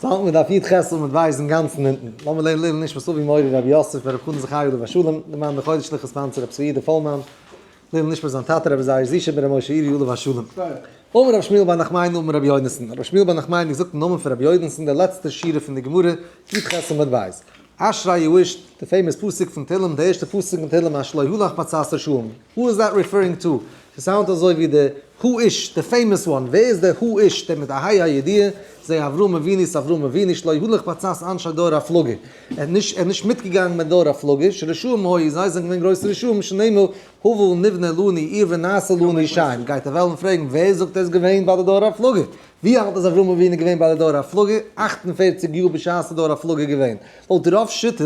ס'האלט מיר דף י"ח עמוד ב' אינגאנצן אונטן. לאמיר לערנען לעילוי נשמת אבי מורי רבי יוסף בן רבי חנן זכרי' עליו השלום, די מאן דחודש סליחות sponsor רבי צבי יהודה פאלמאן, לעילוי נשמת זיין טאטע רבי זייער זישע בן רבי משה אירי עליו השלום. אמר רבי שמואל בר נחמני אמר רבי יונתן, רבי שמואל בר נחמני זאגט אין נאמען פון רבי יונתן די לעצטע שורה פון די גמרא, י"ח עמוד ב', אשרי האיש, די famous פסוק פון תהלים, די ערשטע פסוק אין תהלים אשר לא הלך בעצת רשעים, who is that referring to? ס'sound אזוי ווי די האיש, די famous one, ווער איז דער האיש דער מיט א ה' הידיעה, זה אברהם אבינו ס'אברהם אבינו שלא הלך בעצת אנשי דור הפלגה, ער האט נישט ער איז נישט מיטגעגאנגען מיט דור הפלגה, שרשעים היו, זיי זענען געווען גרויסע רשעים, שנאמר הבה נבנה לנו עיר ונעשה לנו שם, גייט ער וועלן פרעגן ווער זאגט ער איז געווען ביי די דור הפלגה? ווי אלט איז אברהם אבינו געווען ביי די דור הפלגה? 48 יאר בשעת די דור הפלגה געווען, לויט רוב שיטות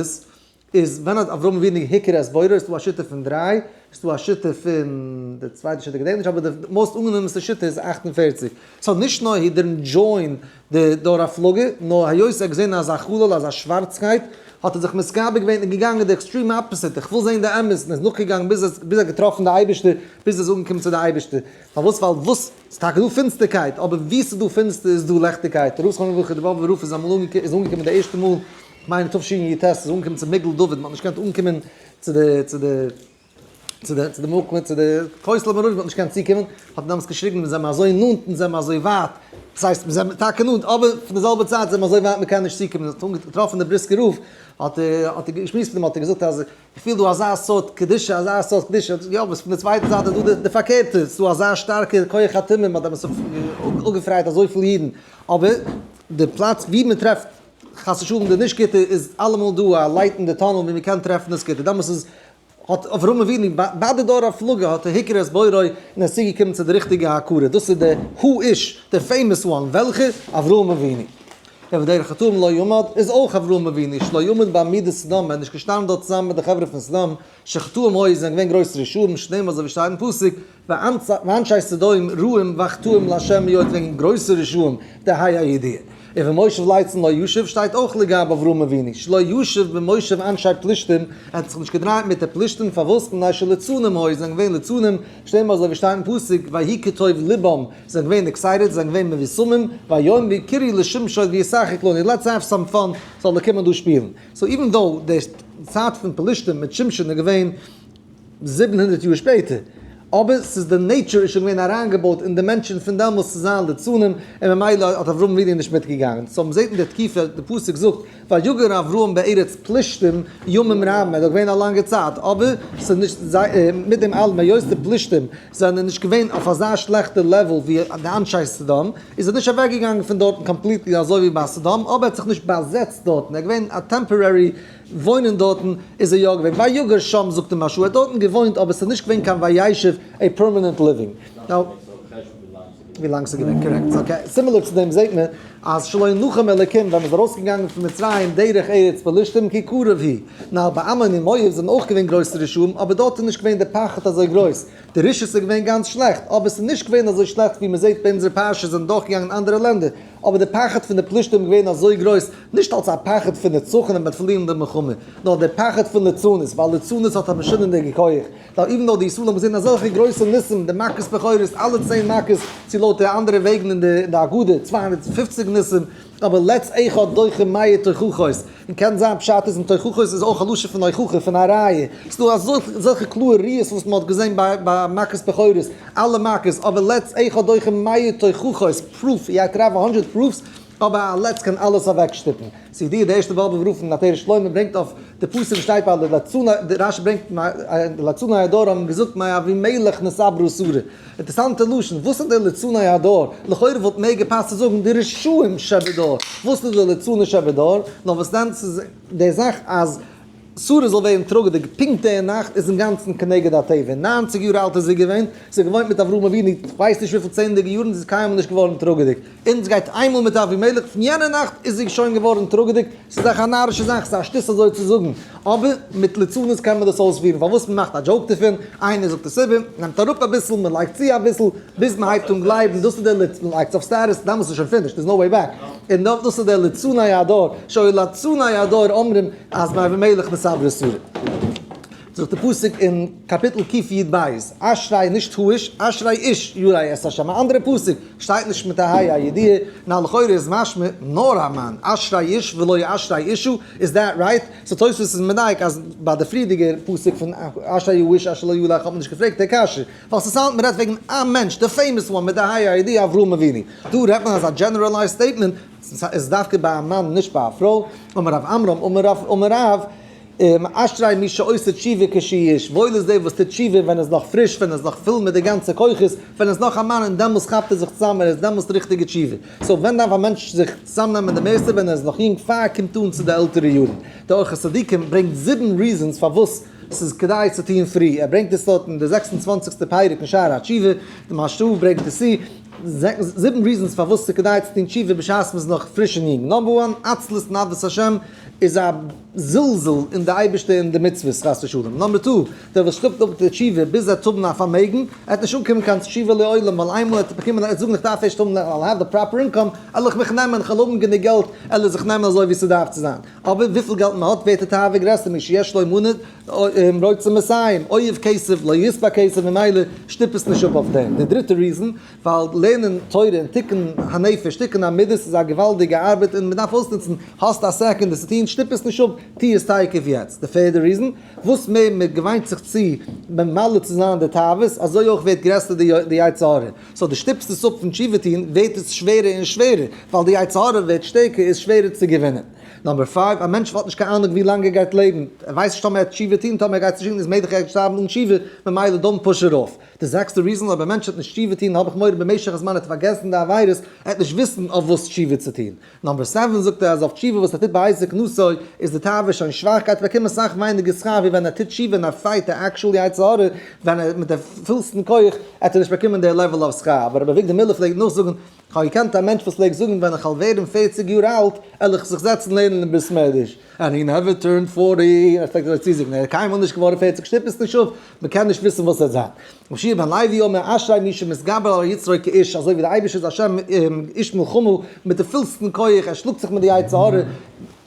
איז ווען האט אברהם אבינו הכיר את בוראו? איז דא א שיטה פון דריי, איז דא א שיטה פון די צווייטע שיטה געדענק נישט אבער די most אנגענומענסטע שיטה איז 48. so נישט נאר he didn't join די דור הפלגה, נאר היות ער האט געזען אזא חלל אזא שווארצקייט האט ער זיך מתגבר געווען און געגאנגען די extreme opposite, איך וויל זען די אמת, און איז נאכגעגאנגען ביז ביז ער האט געטראפן די אייבערשטער, ביז ער איז אנגעקומען צו די אייבערשטער. פארוואס? ווייל וואס? ס'איז טאקע דא פינסטערקייט, אבער וואו ס'איז דא פינסטער איז דא לעכטיגקייט. ר' זכרונו לברכה, די באבובער רב איז אמאל איז אנגעקומען די ערשטע מאל, כ'מיין תשי"ט, איז אנגעקומען צו מגדל דוד, מ'האט נישט געקענט אנקומען צו די צו די צו די צו די מקום צו די כותל המערבי, מ'האט נישט געקענט צוקומען, האט ער דעמאלטס געשריגן מיר זענען אזוי נאנט און זענען אזוי ווייט, דאס הייסט מיר זענען טאקע נאנט, אבער פון די זעלבע צייט זענען מיר אזוי ווייט מ'קען נישט צוקומען, האט אנגעטראפן די בריסקער רב, האט ער האט ער געשמועסט מיט אים האט ער געזאגט אז איך פיל דא אזא סארט קדושה, אזא סארט קדושה, יא, וואס פון די צווייטע זייט איז דא די פארקערטע, ס'איז דא אזא שטארקע כח הטומאה, מ'האט עפעס אפגעפרייט אזויפיל אידן, אבער די פלאץ ווי מ'טרעפט חס ושלום די נישט גוטע איז אלעמאל דא א light אין די tunnel ווי מ'קען טרעפן דאס גוטע, דעמאלס איז האט אברהם אבינו ביי די דור הפלגה האט ער הכיר את בוראו און ער איז צוגעקומען צו די ריכטיגע הכרה, דאס איז די האיש, די famous one, וועלכער? אברהם אבינו. ובדרך חטאים לא עמד, איז אויך אברהם אבינו, שלא עמד בעמידת סדום, ער איז נישט געשטאנען דארט צוזאמען מיט די חברה פון סדום, שחטאים היו, זענען געווען גרויסע רשעים, שנאמר אזוי ווי שטייט אין פסוק, ואנשי סדום רעים וחטאים לה' מאוד וועגן גרויסע רשעים, די ה' הידיעה. ובמושב לצים לא ישב שטייט אויך לגבי אברהם אבינו, שלא ישב במושב אנשי פלישתים, ער האט זיך נישט געדרייט מיט די פלישתים, פארוואס? מפני שליצנים היו, זענען געווען ליצנים, שנאמר אזוי ווי שטייט אין פסוק, ויהי כטוב לבם, זיי זענען געווען excited, זיי זענען געווען מבושמים, ויאמרו קראו לשמשון וישחק לנו, let's have some fun, זאל ער קומען דא שפילן. so even though די צייט פון פלישתים מיט שמשון איז געווען 700 יאר שפעטער, אבער ס'איז די nature איז שוין געווען אריינגעבויט אין די מענטשן פון דעמאלס צו זיין ליצנים, און ממילא האט אברהם אבינו נישט מיטגעגאנגען. so מ'זעט אין די תקופה, די פסוק זאגט, ויגר אברהם בארץ פלישתים ימים רבים, ער איז דארט געווען א לאנגע צייט, אבער ס'איז נישט זיי, מיט דעם אלעם היות די פלישתים זענען נישט געווען אויף אזא שלעכטע level ווי די אנשי סדום, איז ער נישט אוועקגעגאנגען פון דארטן completely אזוי ווי ביי סדום, אבער ער האט זיך נישט באזעצט דארטן, ער איז געווען א temporary וואוינען דארטן איז ער יא געווען, ויגר שם זאגט די מהרש"א, ער האט דארטן געוואוינט אבער ס'איז נישט געווען קיין וישב a permanent living. ווי לאנג ס'איז געווען correct. Okay, similar צו דעם זעט מען אז שלא נחם אלקים ווען מ'איז ארויסגעגאנגען פון מצרים דרך ארץ פלשתים כי קרוב היא. נאר ביי עמון און מואב זענען אויך געווען גרויסע רשעים אבער דארט איז נישט געווען די פחד אזוי גרויס. די רשעות איז געווען גאנץ שלעכט אבער ס'איז נישט געווען אזוי שלעכט ווי מ'זעט ביי אונזער פרשה זענען דורכגעגאנגען אנדערע לענדער אבער די פחד פון די פלשתים איז געווען אזוי גרויס נישט אלס א פחד פון נצחון און מ'וועט פארלירן די מלחמה נאר די פחד פון ליצנות ווייל ליצנות האט א משונה'דיגע כח. ווייל even though די ישראל האבן געזען אזעלכע גרויסע ניסים, די מכות בכורות, אלע צען מכות, צו לויט די אנדערע וועגן אין די הגדה, 250 ניסים, אבער לץ אחד דוחה מאה תוכחות, און קען זיין פשט איז אין תוכחות איז אויך א לשון פון הוכחה, פון א ראיה, ס'איז דא אזעלכע קלארע ראיות וואס מ'האט געזען ביי מכות בכורות, אלע מכות, אבער לץ אחד דוחה מאה תוכחות, proof, you have to have a hundred proofs, אבער א לץ קען אלעס אוועקשטופן. ס'איז די ערשטע באבוב רב פון עטרת שלמה ברענגט אויף די פסוק וואס שטייט ביי די לצני, די רש"י ברענגט די לצני הדור האבן געזאגט מאבימלך נתעברה שרה. אינטערסאנטע לשון, וואס איז די לצני הדור? לכאורה וואלט מער געפאסט צו זאגן די רשעים שבדור. וואס איז די לצני שבדור? נאר וואס דען ס'איז די זאך אז שרה זאל ווערן טראגעדיג פונקט די נאכט איז אינגאנצן כנגד הטבע. 90 יאר אלט איז זי געווען, זי האט געוואוינט מיט אברהם אבינו כ'ווייס נישט וויפיל צענדליגע יארן, זי איז קיינמאל נישט געווארן טראגעדיג. אונז גייט איינמאל מיט אבימלך, פון יענע נאכט איז זי שוין געווארן טראגעדיג, ס'איז דאך א נארישע זאך, ס'איז א שטות אזוי צו זאגן, אבער מיט ליצנות קען מען דאס אויספירן, פארוואס מען מאכט א joke דערפון, איינער זאגט עס איבער, נעמט אראפ אביסל, מען לייגט צו אביסל, ביז מען הייבט אן גלייבן, דאס איז דער ליצ, מען לייגט עס אויף status, דאמאלס איז שוין finished, there's no way back, און דאס איז דער ליצני הדור, שהיו ליצני הדור אומרים אז מאבימלך נתעברה שרה. זאגט די פסוק אין קאפיטל קי"ב, אשרי נישט האיש, אשרי איש ירא את השם, א אנדערע פסוק שטייט נישט מיט א ה' הידיעה, נאר לכאורה איז משמע נאר א מאן, אשרי איש ולא אשרי אשה, איז that right? So תוספות איז מדייק אז ביי די פריערדיגע פסוק פון אשרי האיש אשר לא הלך האט מען נישט געפרעגט די קשיא, ווייל ס'sound ט מ'רעדט וועגן א מענטש, די famous one מיט די ה' הידיעה אברהם אבינו, דא רעדט מען אזא generalized statement, ס'איז דווקא ביי א מאן נישט ביי א פרוי, אמר רב עמרם אמר רב אמר רב, אשרי מי שעושה תשובה כשהוא איש, וואויל איז דער וואס טוט תשובה ווען ער איז נאך פריש, ווען ער איז נאך פול מיט די גאנצע כוחות, ווען ער איז נאך א מאן און דעמאלס כאפט ער זיך צוזאם, ער איז דעמאלס ריכטיגע תשובה. So ווען דארף א מענטש זיך צוזאמנעמען די מערסטע? ווען ער איז נאך יונג פאר ער קומט אן צו די עלטערע יארן. דער אורחות צדיקים ברענגט זיבן reasons פארוואס ס'איז כדאי צו טון פרי, ער ברענגט עס דארט אין די זעקס און צוואנציגסטע פרק אין שער התשובה, די מהרש"א ברענגט עס צו. זיבן reasons פארוואס ס'איז כדאי צו טון תשובה בשעת מ'איז נאך פריש און יונג. Number one, עצלות נדבת השם איז א זלזול אין די אייבערשטער און די מצוות חס ושלום. Number two, דער וואס שטופט אפ די תשובה ביז ער וועט האבן א פארמעגן, ער וועט נישט אנקומען קיין תשובה לעולם, ווייל איינמאל ער וועט באקומען, ער וועט זאגן איך דארף ערשט האבן, I'll have the proper income, על איך מיך נעמען, כ'וועל האבן גענוג געלט, על איך זיך נעמען אזוי ווי ס'דארף צו זיין. אבער וויפיל געלט מען האט ווערט די תאווה גרעסער, מי שיש לו מנה רוצה מאתים, אוהב כסף לא ישבע כסף ממילא שטופ עס נישט אפ אויף דעם. די דריטע reason, ווייל לערנען תורה און תיקון הנפש, תיקון המידות איז א געוואלדיגע ארבעט און מען דארף אויסנוצן, האסט א second עס צו טון, שטופ עס נישט אפ, טו עס תיכף יעצט. די פערדע reason, וואס מער מען געוויינט זיך צו ממלא צו זיין די תאוות, אזוי אויך ווערט גרעסער די יצר הרע. So דו שטופסט עס אפ פון תשובה טון, ווערט עס שווערער און שווערער, ווייל די יצר הרע ווערט שטערקער, איז שווערער צו געווינען. Number five, א מענטש האט נישט קיין אהנונג ווי לאנג ער גייט לעבן, ער ווייסט נישט טאמער ער וועט תשובה טון, טאמער ער גייט צו תשובה איז מעגליך ער גייט שטארבן אן תשובה, ממילא don't push it off. די זעקסטע reason, אויב א מענטש וועט נישט תשובה טון האב איך מורא במשך הזמן ער וועט פארגעסן די עבירות, ער וועט נישט וויסן אויף וואס תשובה צו טון. Number seven זאגט ער אז אויף תשובה וואס ער טוט בעת זקנותו איז די תאווה שוין שוואך גייט ער באקומען סאך ווייניגער שכר ווי ווען ער טוט תשובה און ער fight די actual יצר הרע ווען ער מיט די פולסטן כח עט ער נישט באקומען די level of שכר אבער רבי אביגדור מילער פלעגט נאכזאגן כ'האב געקענט א מענטש וואס פלעגט זאגן ווען איך וועל ווערן פערציג יאר אלט על איך זיך זעצן לערנען אין בית מדרש and he never turned 40 ער פלעגט אזוי צוזאגן ער איז קיינמאל נישט געווארן פערציג שטופ עס נישט אפ מ'קען נישט וויסן וואס וועט זיין. רבי יהושע בן לוי אומר אשרי מי שמתגבר על יצרו כאיש, אזוי ווי דער אייבערשטער איז השם איש מלחמה מיט די פולסטן כח, ער שלאגט זיך מיט די יצר הרע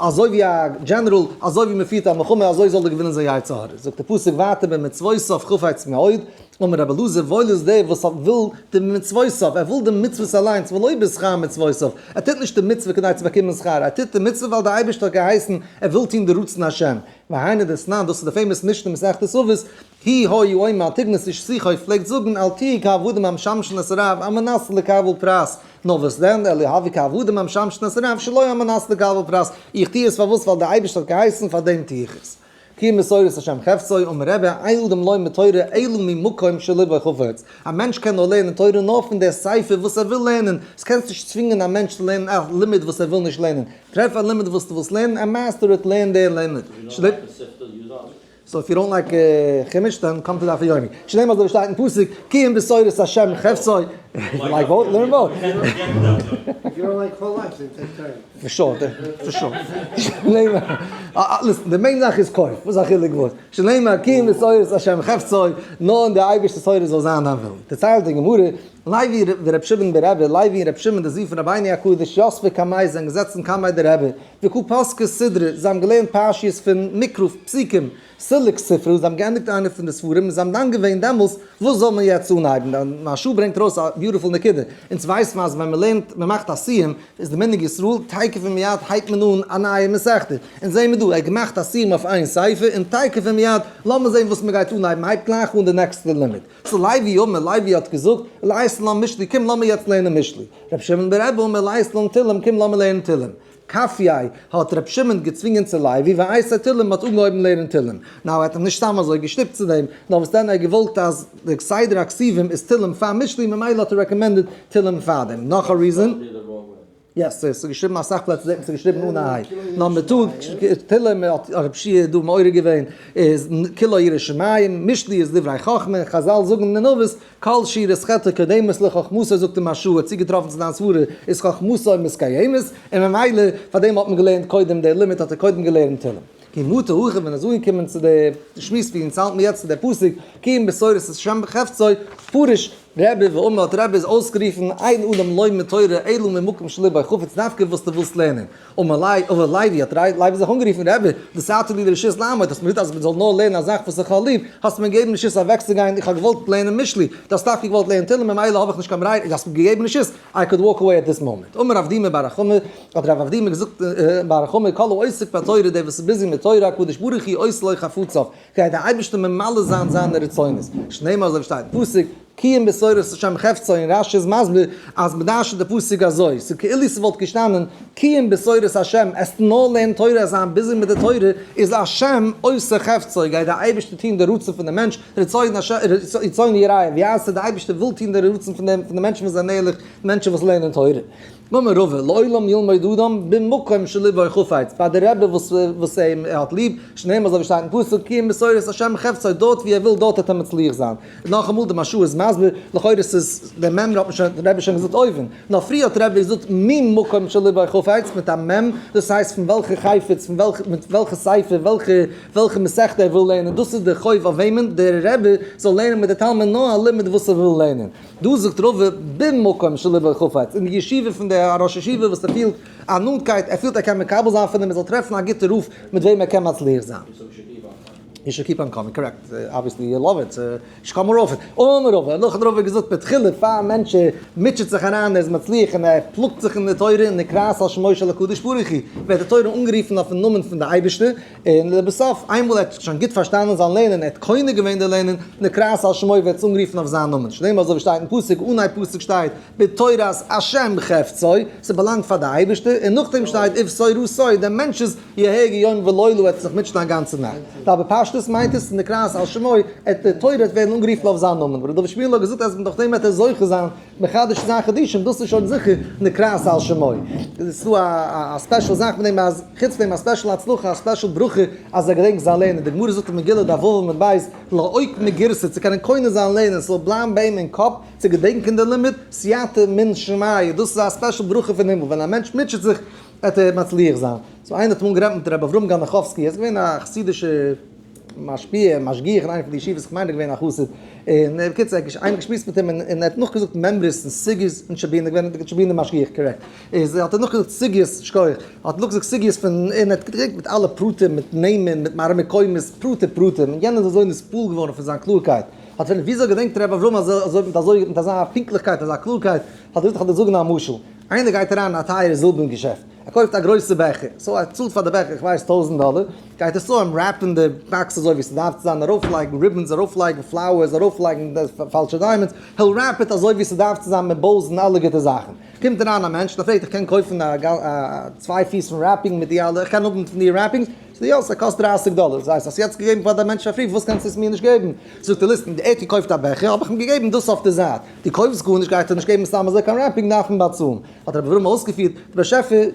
אזוי ווי א דזשענעראל, אזוי ווי מען פירט א מלחמה אזוי זאל ער געווינען זיין יצר הרע. זאגט דער פסוק ווייטער במצוותיו חפץ מאוד, אמר רבי אלעזר וואויל איז דער וואס וויל די מצוותיו, ער וויל די מצוות אליינס, ולא בשכר מצוותיו, ער טוט נישט די מצוה כדי צו באקומען שכר, ער טוט די מצוה ווייל דער אייבערשטער האט געהייסן, ער וויל טון די רצון השם. והיינו דתנן, דאס איז די famous משנה מסכת אבות, הוא היה אומר אל תגנוס איש שיחו פלעגט זאגן אל תהיו כעבדים המשמשין את הרב על מנת לקבל פרס, נאר וואס דען, אלא הוו כעבדים המשמשין את הרב שלא על מנת לקבל פרס, איך טו עס פארוואס ווייל דער אייבערשטער האט געהייסן פאר דעם טו איך עס. כי מסורת השם חפצו, אמר רבי, אין אדם לומד תורה אלא ממקום שלבו חפץ, א מענטש קען נאר לערנען תורה נאר פון דער ספר וואס ער וויל לערנען, עס קענסט נישט צווינגען א מענטש צו לערנען א לימוד וואס ער וויל נישט לערנען, טרעף א לימוד וואס דו ווילסט לערנען and master it, לערן דער לימוד. So if you don't like חומש then come to דף היומי. שנאמר אזוי ווי שטייט אין פסוק, כי אם בתורת השם חפצו, like both, learn both. If you don't like whole life, then take time. For sure, for sure. שנאמר, listen, די main זאך איז קויף, וואס א חילוק וואס. שנאמר, כי אם בתורת השם חפצו, נאר אין די אייבערשטער'ס תורה זאל זיין דיין ווילן. דערציילט די גמרא, לוי ור' שמעון ברבי, לוי און ר' שמעון די זון פון רבינו הקדוש, יתבי קמיה זענען געזעצן קמיה דרבי, וקא פסקי סדרי, זיי האבן געלערנט פרשיות פון מקרא, פסוקים, סלק ספרא, זיי האבן געענדיגט איינע פון די ספרים און זיי האבן דן געווען דעמאלס וואס זאל מען יעצט אנהייבן, דער מהרש"א ברענגט ארויס א beautiful נקודה, אונז ווייסן אז ווען מען לערנט, מען מאכט א סיום, איז די מנהג ישראל, תיכף ומיד הייבט מען אן א נייע מסכתא, אונז זעהן מיר דא, ער האט געמאכט א סיום אויף איין ספר, און תיכף ומיד, לאמיר זעהן וואס מען גייט אנהייבן, מען הייבט גלייך אן די נעקסטע לימוד. So לוי אמר, לוי האט געזאגט, ליתון לן משלי, קום לאמיר יעצט לערנען משלי. רבי שמעון ברבי אמר, ליתון לן תהלים, קום לאמיר לערנען תהלים. כפייה, האט רבי שמעון געצווינגען צו לוי, ואייתי תהלים האט אנגעהויבן לערנען תהלים. Now ער האט אים נישט סתם אזוי געשטופט צו דעם, נאר וואס דען ער האט געוואלט אז די סדר הכתובים איז תהלים פאר משלי ממילא האט ער recommended תהלים פאר דעם. נאך א reason. Yes, ס'איז געשריבן אסאך פלעצער זעט מען ס'איז געשריבן אן א היי. Number two, תהלים האט רב שיע דא מעורר געווען איז כולו יראת שמים, משלי איז דברי חכמה, חזל זאגן אין אבות, כל שירת חטא קודמת לחכמתו זאגט די מהרש"א האט צוגעטראפן צו דיין סברה איז חכמתו מתקיימת, און ממילא פאר דעם האט מען געלערנט קודם די לימוד האט ער קודם געלערנט תהלים. כי מטא הכא ווען ער איז אנגעקומען צו די שמועס ווי אונז האלטן מיר יעצט צו די פסוק כי אם בתורת השם חפצו פירש. רבי ואמר האט רבי איז אויסגערופן אין אדם לומד תורה אלא ממקום שלבו חפץ דווקא וואס דו ווילסט לערנען. אמר ליה אמר לוי האט לוי זיך אנגערופן רבי נתת לי רשות לעמוד האסט מיר געזאגט אז מען זאל נאר לערנען א זאך וואס איך האב ליב, האסט מיר געגעבן רשות אוועקצוגיין, איך האב געוואלט לערנען משלי, דו האסט דווקא געוואלט לערנען תהלים ממילא האב איך נישט קיין ברירה, דו האסט מיר געגעבן רשות, I could walk away at this moment. אמר רב דימי בר חמא, האט רב אבדימי געזאגט בר חמא, כל העוסק בתורה, דער וואס איז busy מיט תורה, הקדוש ברוך הוא עושה לו חפציו, גייט דער אייבערשטער ממלא זיין זיינע רצונות, שנאמר אזוי ווי שטייט אין פסוק, כי אם בתורת השם חפצו און רשי איז מסביר אז מ'דרש'נט די פסוק אזוי, ס'איז כאילו ס'וואלט געשטאנען כי אם בתורת השם, עסט נאר לערנען תורה זיין busy מיט די תורה, איז השם עושה חפצו, גייט דער אייבערשטער טון די רצון פון די מענטש, רצון השם, רצון יראיו יעשה, די אייבערשטער וויל טון די רצון פון די מענטשן וואס זענען ערליך, מענטשן וואס לערנען תורה. אמר רבא, לעולם ילמוד אדם במקום שלבו חפץ, ביי די רבי וואס וואס ער האט ליב, שנאמר אזוי ווי שטייט אין פסוק, כי אם בתורת השם חפצו, דארט ווי ער וויל דארט וועט ער מצליח זיין. נאכאמאל די מהרש"א איז מסביר, לכאורה ס'איז די מימרא האט מען שוין די רבי שוין געזאגט אויבן, נאר פריער האט רבי געזאגט ממקום שלבו חפץ מיט א מ', דאס הייסט פון וועלכע חפץ, פון וועלכע, מיט וועלכע ספר, וועלכע וועלכע מסכתא ער וויל לערנען, דאס איז די חוב אויף וועמען, דער רבי זאל לערנען מיט די תלמיד נאר א לימוד וואס ער וויל לערנען. דא זאגט רבא במקום שלבו חפץ, אין די ישיבה פון דער ראש ישיבה וואס ער פילט א נאנטקייט, ער פילט ער קען מקבל זיין פון אים, ער זאל טרעפן א גוטע רב מיט וועם ער קען מצליח זיין. You should keep on coming, correct, obviously you love it, you should come more often. אמר רבא, נאך האט רבא געזאגט בתחילה פאר א מענטש מוטשעט זיך אריין, ער איז מצליח און ער פלאגט זיך אין די תורה און נקראת על שמו של הקדוש ברוך הוא, ווערט די תורה אנגערופן אויפן נאמען פון די אייבערשטער, און לבסוף, איינמאל ער האט שוין גוט פארשטאנען זיין לערנען, ער האט קונה געווען די לערנען, נקראת על שמו ווערט עס אנגערופן אויף זיין נאמען, שנאמר אזוי ווי שטייט אין פסוק, אנהייב פסוק שטייט, בתורת השם חפצו, ס'באלאנגט פאר די אייבערשטער, און נאכדעם שטייט ובתורתו, דער מענטש איז יהגה יום ולילה, ער וועט זיך מוטשען א גאנצע נאכט. אבער פשטות מיינט עס, נקראת על שמו, עט די תורה וועט ווערן אנגערופן אויף זיין נאמען, ר' דוד שמיעל האט געזאגט אז דורך דעם וועט ער זוכה זיין מחדש צו זיין חידושים, דאס איז שוין זיכער נקראת על שמו. עס איז דא א special זאך מיט דעם אז חוץ פון דעם א special הצלחה א special ברכה אז ער געדענקט זיין לערנען, די גמרא זאגט אין מגילה דף ו' עמוד ב', לאוקמי גירסא צו קענען קונה זיין לערנען ס'זאל בלייבן ביי אים אין קאפ צו געדענקען די לימוד, סייעתא מן שמיא, דאס איז א special ברכה פון הימל, ווען א מענטש מוטשעט זיך וועט ער מצליח זיין. so איינער האט אמאל גערעדט מיט ר' אברהם גאנאכאווסקי, ער איז געווען א חסידישער משפיע, משגיח אין איינע פון די ישיבות, כ'מיין ער איז געווען א חסיד, און בקיצור ער האט איינער געשמועסט מיט אים און ער האט נאכגעזאגט מימרות און סוגיות אין טשעבינער, געווען אין טשעבינער משגיח, correct, איז האט ער נאכגעזאגט סוגיות, שכוח, האט נאכגעזאגט סוגיות פון, און ער האט געדענקט מיט אלע פרטים, מיט נעמען, מיט מראה מקומות, פרטי פרטים, און יענער איז אזוי נתפעל געווארן פון זיין קלארקייט, האט פרעגט וויאזוי געדענקט ר' אברהם אזוי מיט אזוי מיט אזא פונקטליכקייט אזא קלארקייט, האט ער געזאגט איך וועל דיר זאגן א משל, איינער גייט אריין אין א טייערע זילבערן געשעפט, ער קויפט א גרויסע בעכער, so ער צאלט פאר די בעכער איך ווייס 1000 דאלער, גייט ער so אים wrap ן די box אזוי ווי ס'דארף צו זיין, ארויפלייגן ribbons, ארויפלייגן flowers, ארויפלייגן פאלשע diamonds, he'll wrap it אזוי ווי ס'דארף צו זיין מיט bows און אלע גוטע זאכן. קומט אריין א מענטש און ער פרעגט איך קען קויפן א צוויי פיס פון wrapping מיט די אלע, איך קען האבן פון די wrappings? זאגט ער יא, ס'קאסט 30 דאלער. זאגט ער האסט יעצט געגעבן פאר די מענטש פאר free, פארוואס קענסטו עס מיר נישט געבן? זאגט ער listen, ער האט געקויפט א בעכער, האב איך אים געגעבן דאס אויף די זייט, דו קויפסט גארנישט גייט ער נישט געבן סתם אזוי קיין wrapping דארף מען באצאלן. האט רבי אברהם אויסגעפירט, דער באשעפער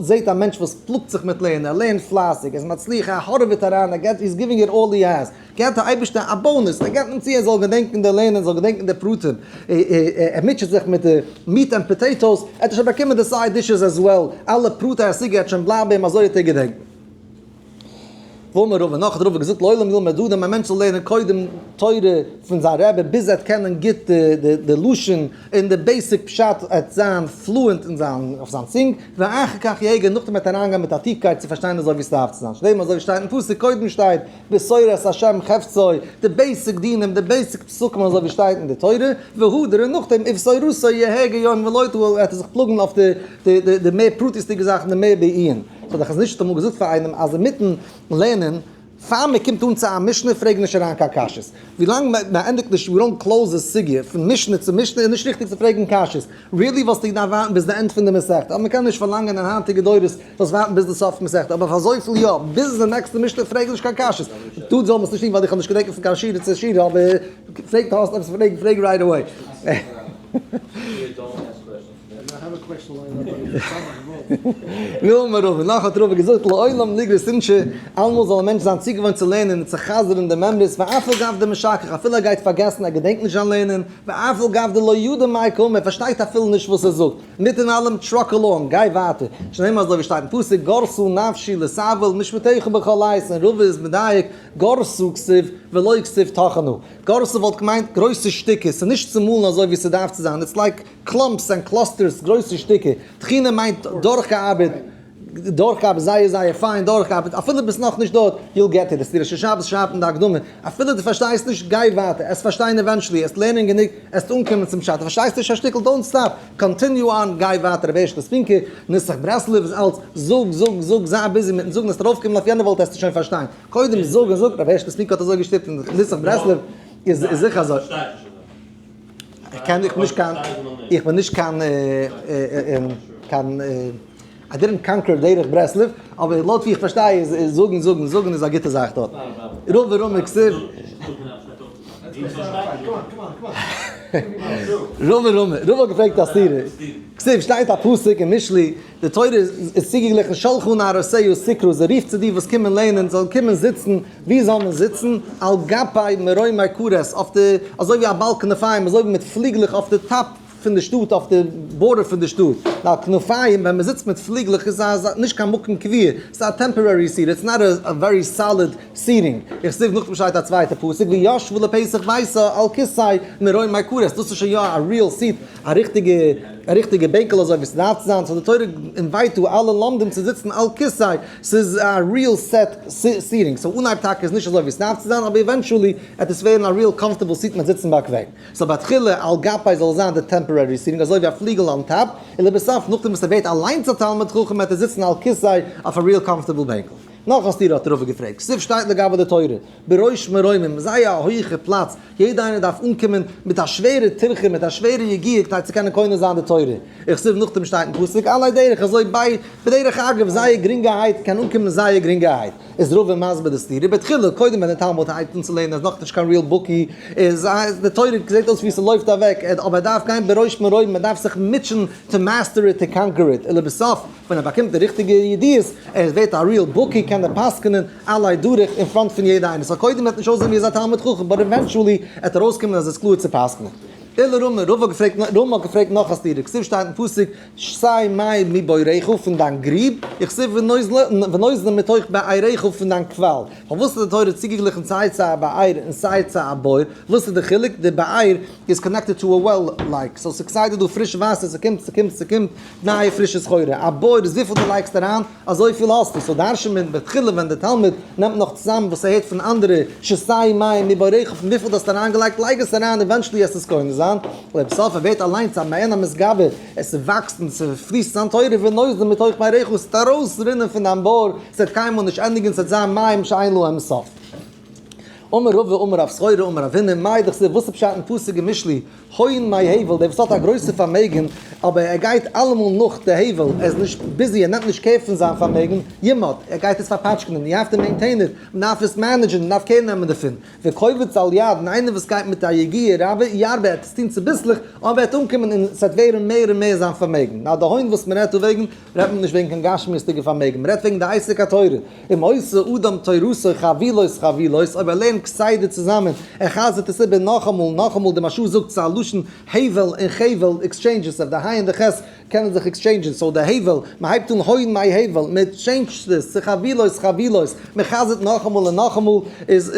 זעט א מענטש וואס פלאגט זיך מיט לערנען, ער לערנט פלייסיג, ער איז מצליח, ער הארעוועט אריין, ער געבט, he's giving it all he has, געבט דער אייבערשטער א bonus, ער געבט אים צו ער זאל געדענקען די לערנען, ער זאל געדענקען די פרטים, ער מוטשעט זיך מיט די meat and potatoes, ער האט שוין באקומען די side dishes as well, אלע פרטי הסוגיא וועט שוין בלייבן ביי אים, אזוי וועט ער געדענקען. ואמר רבא, נאך האט רבא געזאגט לעולם ילמד אדם, א מענטש זאל לערנען קודם תורה פון זיין רבי ביז ער וועט קענען גוט די לשון און די basic פשט, ער וועט זיין fluent אין זיין אויף זיין צונג, ואחר כך יהגה, נאכדעם וועט ער אריינגיין מיט א טיפקייט צו פארשטיין אזוי ווי עס דארף צו זיין, שנאמר אזוי ווי שטייט אין פסוק, קודם שטייט בתורת השם חפצו, די basic דינים, די basic פסוקים אזוי ווי שטייט אין די תורה, והדר און נאכדעם ובתורתו יהגה יום ולילה וועט ער זיך פלאגן אויף די מער פרטיות'דיגע זאכן די מער בעיון. ס'האט דער חזון איש אמאל געזאגט פאר איינעם אז אינמיטן לערנען פאר מען קומט אן צו א משנה פרעג נישט אריין קיין קשיות, ווילאנג מען ענדיגט נישט we don't close די סוגיא פון משנה צו משנה איז נישט ריכטיג צו פרעגן קשיות, really וואלסטו געדארפט ווארטן ביז די end פון די מסכת, אבער מען קען נישט פארלאנגען אין היינטיגע דורות זאלסט ווארטן ביז די סוף מסכת, אבער אויף אזויפיל יא, ביז די נעקסטע משנה פרעג נישט קיין קשיות, דא זאל מען עס נישט טון ווייל איך האב נישט געדענקט פון קיין שורה צו שורה, אבער פרעג האסט עפעס פרעגן פרעג right away. I have a question lined up. ואמר רבא, נאך האט רבא געזאגט, לעולם ליגרס אינשי, אלעמאל זאל א מענטש זיין צוגעוואוינט צו לערנען און צו חזר'ן די מימרות, ואף על גב דמשכח, אפילו ער גייט פארגעסן, ער געדענקט נישט זיין לערנען, ואף על גב דלא ידע מאי קאמר, ער פארשטייט אפילו נישט וואס ער זאגט, מיט דעם אלעם truck along, גיי ווייטער, שנאמר אזוי ווי שטייט אין פסוק, גרסו נפשי לסבל משפטיך בכל עת, און רבא איז מדייק, גרסו כתיב ולא כתיב טחנו, גרסו וואלט געמיינט גרויסע שטיקער, ס'איז נישט צומאלן אזוי ווי ס'דארף צו זיין, it's like clumps and clusters, גרויסע שטיקער, טחינה מיינט דורכגעארבעט, דורכגעארבעט זייער זייער פיין דורכגעארבעט, אפילו ביסט נאכנישט דארט, you'll get it, די ראש השבת שרייבט אין די הקדמה, אפילו דו פארשטייסט נישט, גיי ווייטער, עסט פארשטיין eventually, עסט לערנען גענוג, עסט אנקומען צום פשט, דו פארשטייסט נישט א שטיקל, don't stop, continue on, גיי ווייטער, רבי הערשלע ספינקער, נוסח ברסלב איז אלץ, זאג, זאג, זאג, זיי busy מיטן זאגן, עסט ארויפקומען אויף יענע וועלט עסטו שוין פארשטיין, קודם זאג און זאג, רבי הערשלע ספינקער האט אזוי געשטיפט און נוסח ברסלב איז זיכער אזוי. איך קען איך נישט קיין איך בין נישט קיין קיין I didn't conquer דרך ברסלב, אבער לויט ווי איך פארשטיי איז זאגן זאגן זאגן איז א גוטע זאך דארט. רוב ורומי כתיב. רוב ורומי, רוב האט געפרעגט א סתירה. כתיב שטייט א פסוק אין משלי, די תורה איז צוגעגליכן שלחה נערותיה סקרו, זי רופט צו די וואס קומען לערנען זאלן קומען זיצן, וואו זאל מען זיצן? על גפי מרומי כרת, אויף די, אזוי ווי א בעל כנפיים, אזוי ווי מיט פליגלעך אויף די top פון די שטאט, אויף די border פון די שטאט. ווייל כנפיים, ווען מען זיצט מיט פליגלעך איז א, נישט קיין מקום קבוע, ס'איז א temporary seat, it's not a very solid seating. איך זאג נאכדעם שטייט א צווייטע פסוק, וישבה לפתח ביתה על כסא מרומי כרת, דאס איז שוין יא א real seat, א ריכטיגע א ריכטיגע בענקל אזוי ווי ס'דארף צו זיין, so די תורה invite דא אלע לומדים צו זיצן על כסא, ס'איז א real set seating, so אנהייב טאקע איז נישט אזוי ווי ס'דארף צו זיין, אבער eventually עט עס ווערן א real comfortable seat מ'עט זיצן באקוועם. so בתחילה על גפי זאל זיין די temporary seating אזוי ווי א פליגל on top, און לבסוף נאכדעם וואס ער ווערט אליינס א תלמיד חכם עט ער זיצן על כסא אויף א real comfortable בענקל. נאך א סתירה האט רבא געפרעגט, כתיב שטייט לגבי די תורה, בראש מרומים, זייער א הויכע פלאץ, יעדע איינער דארף אנקומען מיט א שווערע טירחה, מיט א שווערע יגיעה כדי צו קענען קונה זיין די תורה. וכתיב נאכדעם שטייט אין פסוק עלי דרך אזוי ביי בדרך אגב זייער גרינגערהייט קען אנקומען זייער גרינגערהייט. איז רבא מסביר די סתירה, בתחילה קודם ווען די תלמיד הייבט אן צו לערנען איז נאכנישט קיין real בקי, איז די תורה זעט אויס ווי ס'לויפט אוועק, אבער ער דארף גיין בראש מרומים, ער דארף זיך מוטשען to master it to conquer it, ולבסוף ווען ער באקומט די ריכטיגע ידיעות, ער ווערט א real בקי, קען ער פסק'נען עלי דרך אין front פון יעדע איינער, so קודם וועט נישט אויסזען ווי ער איז א תלמיד חכם, but eventually עט ארויסקומען אז עס איז קלאר צו פסק'נען. אלא רמי, רבא האט געפרעגט, רמי האט געפרעגט נאך א סתירה, כתיב שטייט אין פסוק, שתה מים מבורך פון דיין גריב, וכתיב ונוזלים מתוך בארך פון דיין קוואל. פארוואס האט די תורה צוגעגליכן סיי צו א באר און סיי צו א בור? וואס איז די חילוק? די באר איז connected to a well like, so ס'איז כסדר דא פרישע וואסער, ס'קומט, ס'קומט, ס'קומט, נייע פרישע סחורה, א בור איז וויפיל דו לייגסט אריין, אזויפיל האסטו, so דרש'נט מען בתחילה ווען דער תלמיד נעמט נאך צוזאם וואס ער הערט פון אנדערע, שתה מים מבורך פון וויפיל דו האסט אריינגעלייגט, לייג עס אריין, eventually עסט עס קונה זיין, ולבסוף ער ווערט אליינס א מעיין המתגבר, עס וואקסט און ס'פליסט זיין תורה ונוזלים מתוך בארך, ס'וועט ארויסרינען פון דיין בור, ס'וועט קיינמאל נישט ענדיגן, ס'וועט זיין מים שאין להם סוף. אמר רבא אמר רב סחורה אמר רב הונא, מאי דכתיב וואס איז פשט אין פסוק אין משלי, הון מהבל, דער וואס האט א גרויסע פארמעגן, אבער ער גייט אלעמאל נאך די הבל, ער איז נישט busy, ער נעמט נישט care פון זיין פארמעגן, ימעט, ער גייט עס פארפאטשקענען, you have to maintain it, מען דארף עס manage ן, מען דארף care נעמען דערפון, וקובץ על יד, און איינער וואס גייט מיט א יגיעה רבה, ירבה, ער וועט עס טון צוביסלעך, אבער ער וועט אנקומען און עס וועט ווערן מער און מער זיין פארמעגן. נאר די הון וואס מען רעדט דא וועגן, רעדט מען נישט וועגן קיין גשמיות'דיגע פארמעגן, מען רעדט וועגן די עסק התורה. אם עושה אדם תורתו חבילות חבילות, אויב ער לערנט כסדר צוזאמען, ער חזר'ט עס איבער נאכאמאל נאכאמאל, די מהרש"א זאגט ס'איז א לשון הבל און חבל exchanges, אויף די ה' און די ח' קענען זיך exchange ן, so די הבל, מען הייבט אן הון מהבל, מען טשעינדזשט עס צו חבילות חבילות, מען חזר'ט נאכאמאל און נאכאמאל, איז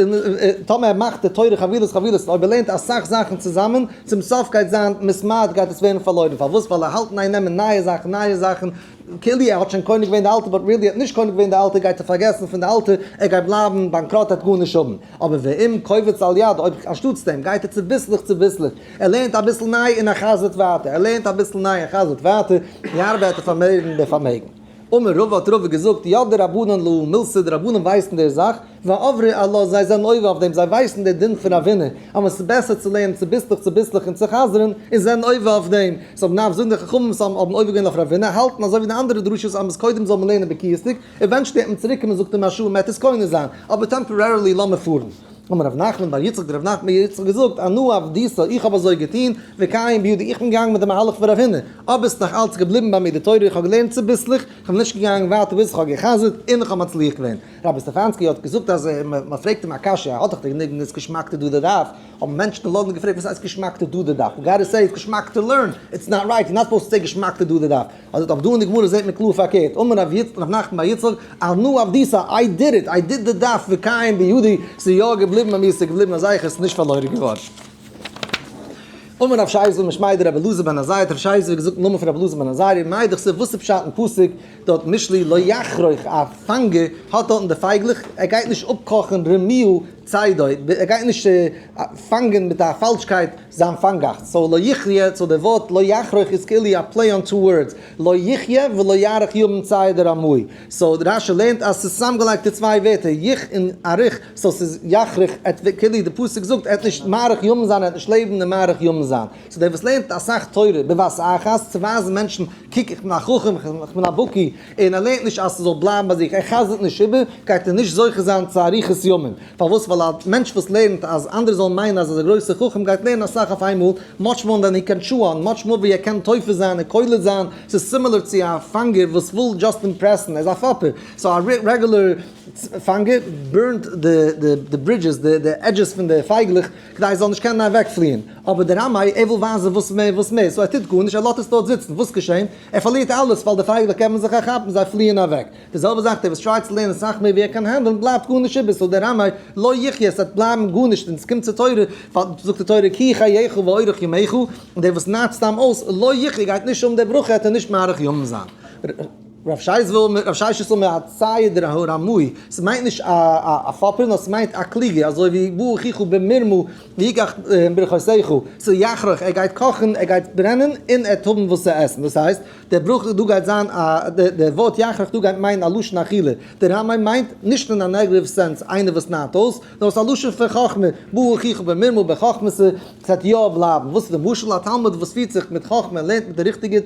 טאמער ער מאכט די תורה חבילות חבילות, אויב ער לערנט אסאך זאכן צוזאמען, צום סוף גייט זיין מתמעט גייט עס ווערן פארלוירן, פארוואס? ווייל ער האלט אין איין נעמען נייע זאכן נייע זאכן, כאילו ער האט שוין קונה געווען די אלטע but really ער האט נישט קונה געווען די אלטע גייט ער פארגעסן פון די אלטע ער גייט בלייבן באנקראט ער וועט גארנישט האבן אבער ואם קובץ על יד אויב אנשטאטס דעם גייט ער צוביסלעך צוביסלעך ער לערנט אביסל ניי און ער חזר'ט ווייטער ער לערנט אביסל ניי און חזר'ט ווייטער ירבה וועט ער פארמערן די פארמעגן. אמר רבא האט רבא געזאגט ידעי רבנן להא מילתא די רבנן ווייסן די זאך ועברי עלה זיי זענען עובר אויף דעם, זיי ווייסן די דין פון רב הונא, אז עס איז בעסער צו לערנען צוביסלעך צוביסלעך און צו חזר'ן, און זענען עובר אויף דעם. so מ'דארף זאגן די חכמים וואס האבן עובר געווען אויף רב הונא, האלטן אזוי ווי די אנדערע דרשות אז קודם זאל מען לערנען בקיאות'דיג, eventually וועט מען צוריק קומען זאגט די מהרש"א מען וועט עס קונה זיין, אבער temporarily לאמיר פארן. אמר רב נחמן בר יצחק, האט רב נחמן בר יצחק געזאגט, אנא עבדיתא, איך האב אזוי געטון, וקיים בידי, איך בין געגאנגען מיט די מהלך פון רב הונא, אבער עס איז נאך אלץ געבליבן ביי מיר די תורה, איך האב געלערנט צוביסלעך, איך בין נישט געגאנגען ווייטער ביז איך האב גע'חזר'ט און איך האב מצליח געווען. רבי סטעפאנסקי האט געזאגט אז מען פרעגט אים א קשיא, ער האט דאך די ניגון איז געשמאק to do די דף, האבן מענטשן אין לאנדאן געפרעגט וואס הייסט געשמאק to do די דף, you gotta say it's געשמאק to learn, it's not right, you're not supposed to say געשמאק to do די דף. אזוי אבער דא אין די גמרא זעט מען קלאר פארקערט, אמר רב יצ רב נחמן בר יצחק, אנא עבדיתא, I did it, I did די דף וקיים בידי, ס'איז יא געבליבן ביי מיר, ס'איז געבליבן א זכר, ס'איז נישט פארלוירן געווארן. אמר רב שייזל משמיה דרבי אלעזר בן עזריה, האט רב שייזל געזאגט אין נאמען פון רבי אלעזר בן עזריה, מאי דכתיב וואס איז פשט אין פסוק דארט משלי לא יחרוך א פאנגער האט דארטן די פייגלעך, ער גייט נישט אפקאכן רמיה צידו, ער גייט נישט פאנגען מיט א פאלשקייט זיין פאנגאכץ, so לא יחיה, so די ווארט לא יחרוך איז כאילו א play on two words, לא יחיה ולא יאריך ימים ציד רמאי, so רשי לערנט אז ס'איז צוזאמגעלייגט די צוויי ווערטער יח און אריך, so ס'איז יחרוך, כאילו די פסוק זאגט ער וועט נישט מאריך ימים זיין ער וועט נישט לעבן און מאריך ימים זיין, so דער וואס לערנט אסאך תורה בבת אחת צו ווייזן מענטשן קוק איך בין א חכם איך בין א בקי, און ער לערנט נישט אז ס'זאל בלייבן ביי זיך, ער חזר'ט נישט איבער, גייט ער נישט זוכה זיין צו אריכות ימים. פארוואס? ווייל א מענטש וואס לערנט אז אנדערע זאלן מיינען אז ער איז א גרויסער חכם גייט לערנען אסאך אויף איינמאל, much more than he can chew on, much more ווי ער קען תופס זיין און קולט זיין, ס'איז similar צו א פאנגער וואס וויל just impress ן, ער איז א פאפער, so א רעגולער פאנגער burn ט די bridges, די edges פון די פייגלעך, כדי עס זאל נישט קענען אוועקפליען, אבער דער רמאי ער וויל ווייזן וואס מער וואס מער, so ער טוט גארנישט, ער לאזט עס דארט זיצן, וואס געשען? ער פארלירט אלעס ווייל די פייגלעך געבן זיך א כאפ און זיי פליען אוועק. די זעלבע זאך דער וואס try ט צו לערנען סאך מער ווי ער קען handle ן בלייבט גארנישט איבער, so דער רמאי לא יחיה עס וועט בלייבן גארנישט און עס קומט צו תורה ווייל זאגט די תורה כי חייך ואורך ימיך, און דער וואס נארט סתם אויס לא יחיה גייט נישט האבן די ברכה העט ער נישט מאריך ימים זיין. רב ששת אומר הציד הרמאי, ס'מיינט נישט א פאפער נאר ס'מיינט א קלוגער אזוי ווי בא אחיך במרמה ויקח ברכותיך, ס'איז יחרוך, ער גייט קאכן, ער גייט ברענען, און ער וועט האבן וואס צו עסן. דאס הייסט, דער ברכה דא גייט זיין א, דער ווארט יחרוך דא גייט מיינען א לשון אכילה. דער רמאי מיינט, נישט אין א negative sense, איינער וואס נארט אויס, נאר ס'איז א לשון פון חכמה, בא אחיך במרמה בחכמה, ס'וועט יא בלייבן. וואס איז די משל? א תלמיד וואס פירט זיך מיט חכמה און לערנט מיט די ריכטיגע.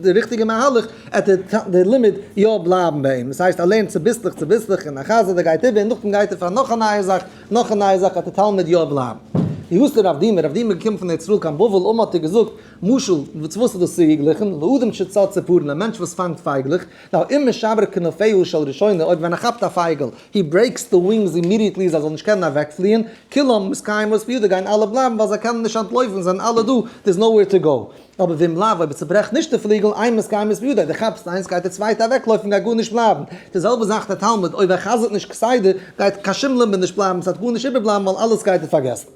די ריכטיגע מהלך, עט די לימוד יא בלייבן ביי אים, דאס הייסט ער לערנט צוביסלעך צוביסלעך און א חזר ער גייט איבער און נאכדעם גייט ער פאר נאך א נייע זאך, נאך א נייע זאך עט די תלמיד יא בלייבן. כי אתא רב דימי, רב דימי איז געקומען פון ארץ ישראל קיין בבל, אמר האט ער געזאגט, משל, צו וואס איז דאס צוגעגליכן, לאדם שצד ציפורן, א מענטש וואס פאנגט פייגלעך, now אם משבר כנפיו של ראשונה, אויב ווען ער כאפט א פייגל, he breaks the wings immediately זיי זאלן נישט קענען אוועקפליען, כולם מתקיימות בידו גייען אלע בלייבן ווייל זיי קענען נישט אנטלויפן, זיי זענען אלע דא, there's nowhere to go. אבער ואם לאו, אויב עס צוברעכט נישט די פליגל, אין מתקיימות בידו, דו כאפסט איינס גייט די צווייטע אוועקלויפן גייט גארנישט בלייבן. די זעלבע זאך דער תלמיד, אויב ער חזר'ט נישט כסדר, גייט קיין שום לימוד נישט בלייבן, ס'וועט גארנישט איבערבלייבן ווייל אלעס גייט ער פארגעסן.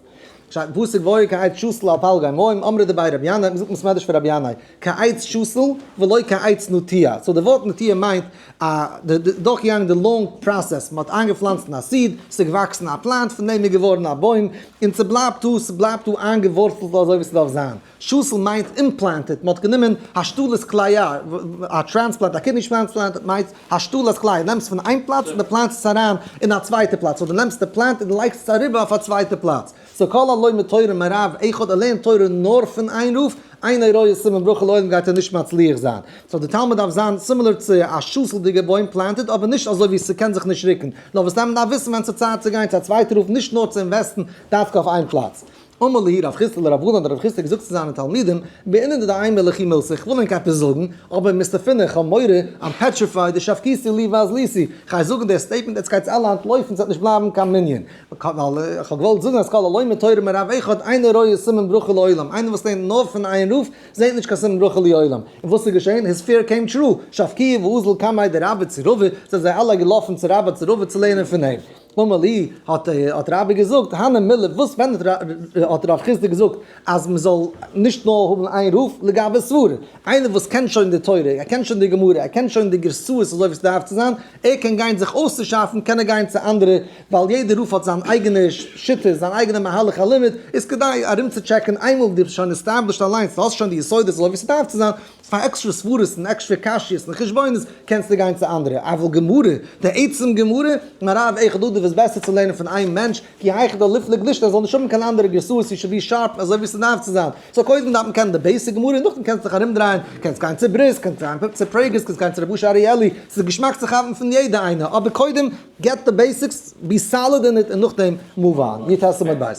שטייט אין פסוק והיה כעץ שתול על פלגי מים, אמרי דבי רבי ינאי, מ'זאגט אין סמעדרעש פון רבי ינאי, כעץ שתול ולא כעץ נטוע, so די ווארט נטוע מיינט א די דורכגעגאנגען די long process, מ'האט איינגעפלאנצט אין א seed, ס'איז געוואקסן א plant, פון דעם איז געווארן א בוים, און ס'בלייבט דא, ס'בלייבט דא איינגעווארצלט אזוי ווי ס'דארף זיין. שתול מיינט implanted, מ'האט גענומען השתלת כליה, א transplant, א kidney transplant מיינט השתלת כליה, נעמסט פון איין פלאץ און די פלאנצט עס אריין אין א צווייטע פלאץ, אדער נעמסט די plant און די לייגסט עס אריבער אויף א צווייטע פלאץ. so כל הלומד תורה מרב אחד, ער לערנט תורה נאר פון איין רב, אינו רואה סימן ברכה לעולם גייט ער נישט מצליח זיין. so די תלמיד דארף זיין similar צו א שתול'דיגע בוים planted אבער נישט אזוי ווי ס'קען זיך נישט רוקן, נאר וואס דען מ'דארף וויסן ווען ס'איז צייט צו גיין צו א צווייטע רב נישט נאר צו invest ן דווקא אויף איין פלאץ. אמר להו רב חסדא לרבנן, האט רב חסדא געזאגט צו זיינע תלמידים, בעינא דאימא לכו מילתא, איך וויל ענק עפעס זאגן, אבער מסתפינא, איך האב מורא, I'm petrified, דשבקיתו לי ואזליתו, כ'גיי זאגן דער statement, עטס גייטס אלע אנטלויפן, ס'וועט נישט בלייבן קיין מנין. ווייל איך האב געוואלט זאגן אז כל הלומד תורה מרב אחד אינו רואה סימן ברכה לעולם, איינער וואס לערנט נאר פון איין רב, זעט נישט קיין סימן ברכה לעולם. און וואס איז געשען? His fear came true, שבקוהו ואזול קמיה דרבה צו רבא, זענען זיי אלע געלאפן צו רבה צו רבא צו לערנען פון אים. אמר להו, האט האט רבה געזאגט, הני מילי, וואס ווען האט רב חסדא געזאגט אז מען זאל נישט נאר האבן איין רב לגבי סברה, איינער וואס קען שוין די תורה, ער קען שוין די גמרא, ער קען שוין די גרסאות אזוי ווי ס'דארף צו זיין, ער קען גיין זיך אויסצושאפן, קען ער גיין צו אנדערע, ווייל יעדער רב האט זיין אייגענע שיטה, זיין אייגענע מהלך הלימוד, איז כדאי ארומצוטשעקן איינמאל דו ביסט שוין established אליינס, דו האסט שוין די יסודות אזוי ווי ס'דארף צו זיין, פאר עקסטרע סברות און עקסטרע קשיות און חשבונות קענסטו גיין צו אנדערע, אבל גמרא, די עצם גמרא, מרב אחד עדיף. עדיף איז בעסער צו לערנען פון איין מענטש, כי היכי דליפלוג לישנא ער זאל נישט האבן קיין אנדערע גרסאות he should be sharp אזוי ווי ס'דארף צו זיין, so קודם דארף מען קענען די basic גמרא און נאכדעם קענסטו זיך ארומדרייען, קענסט גיין צו בריסק, קענסט גיין צו פראגערס, קענסט גיין צו ר' אשר אריאלי, ס'איז געשמאק צו כאפן פון יעדע איינע, אבער קודם get the basics, be solid אין it און נאכדעם move on, י"ט עמוד ב'.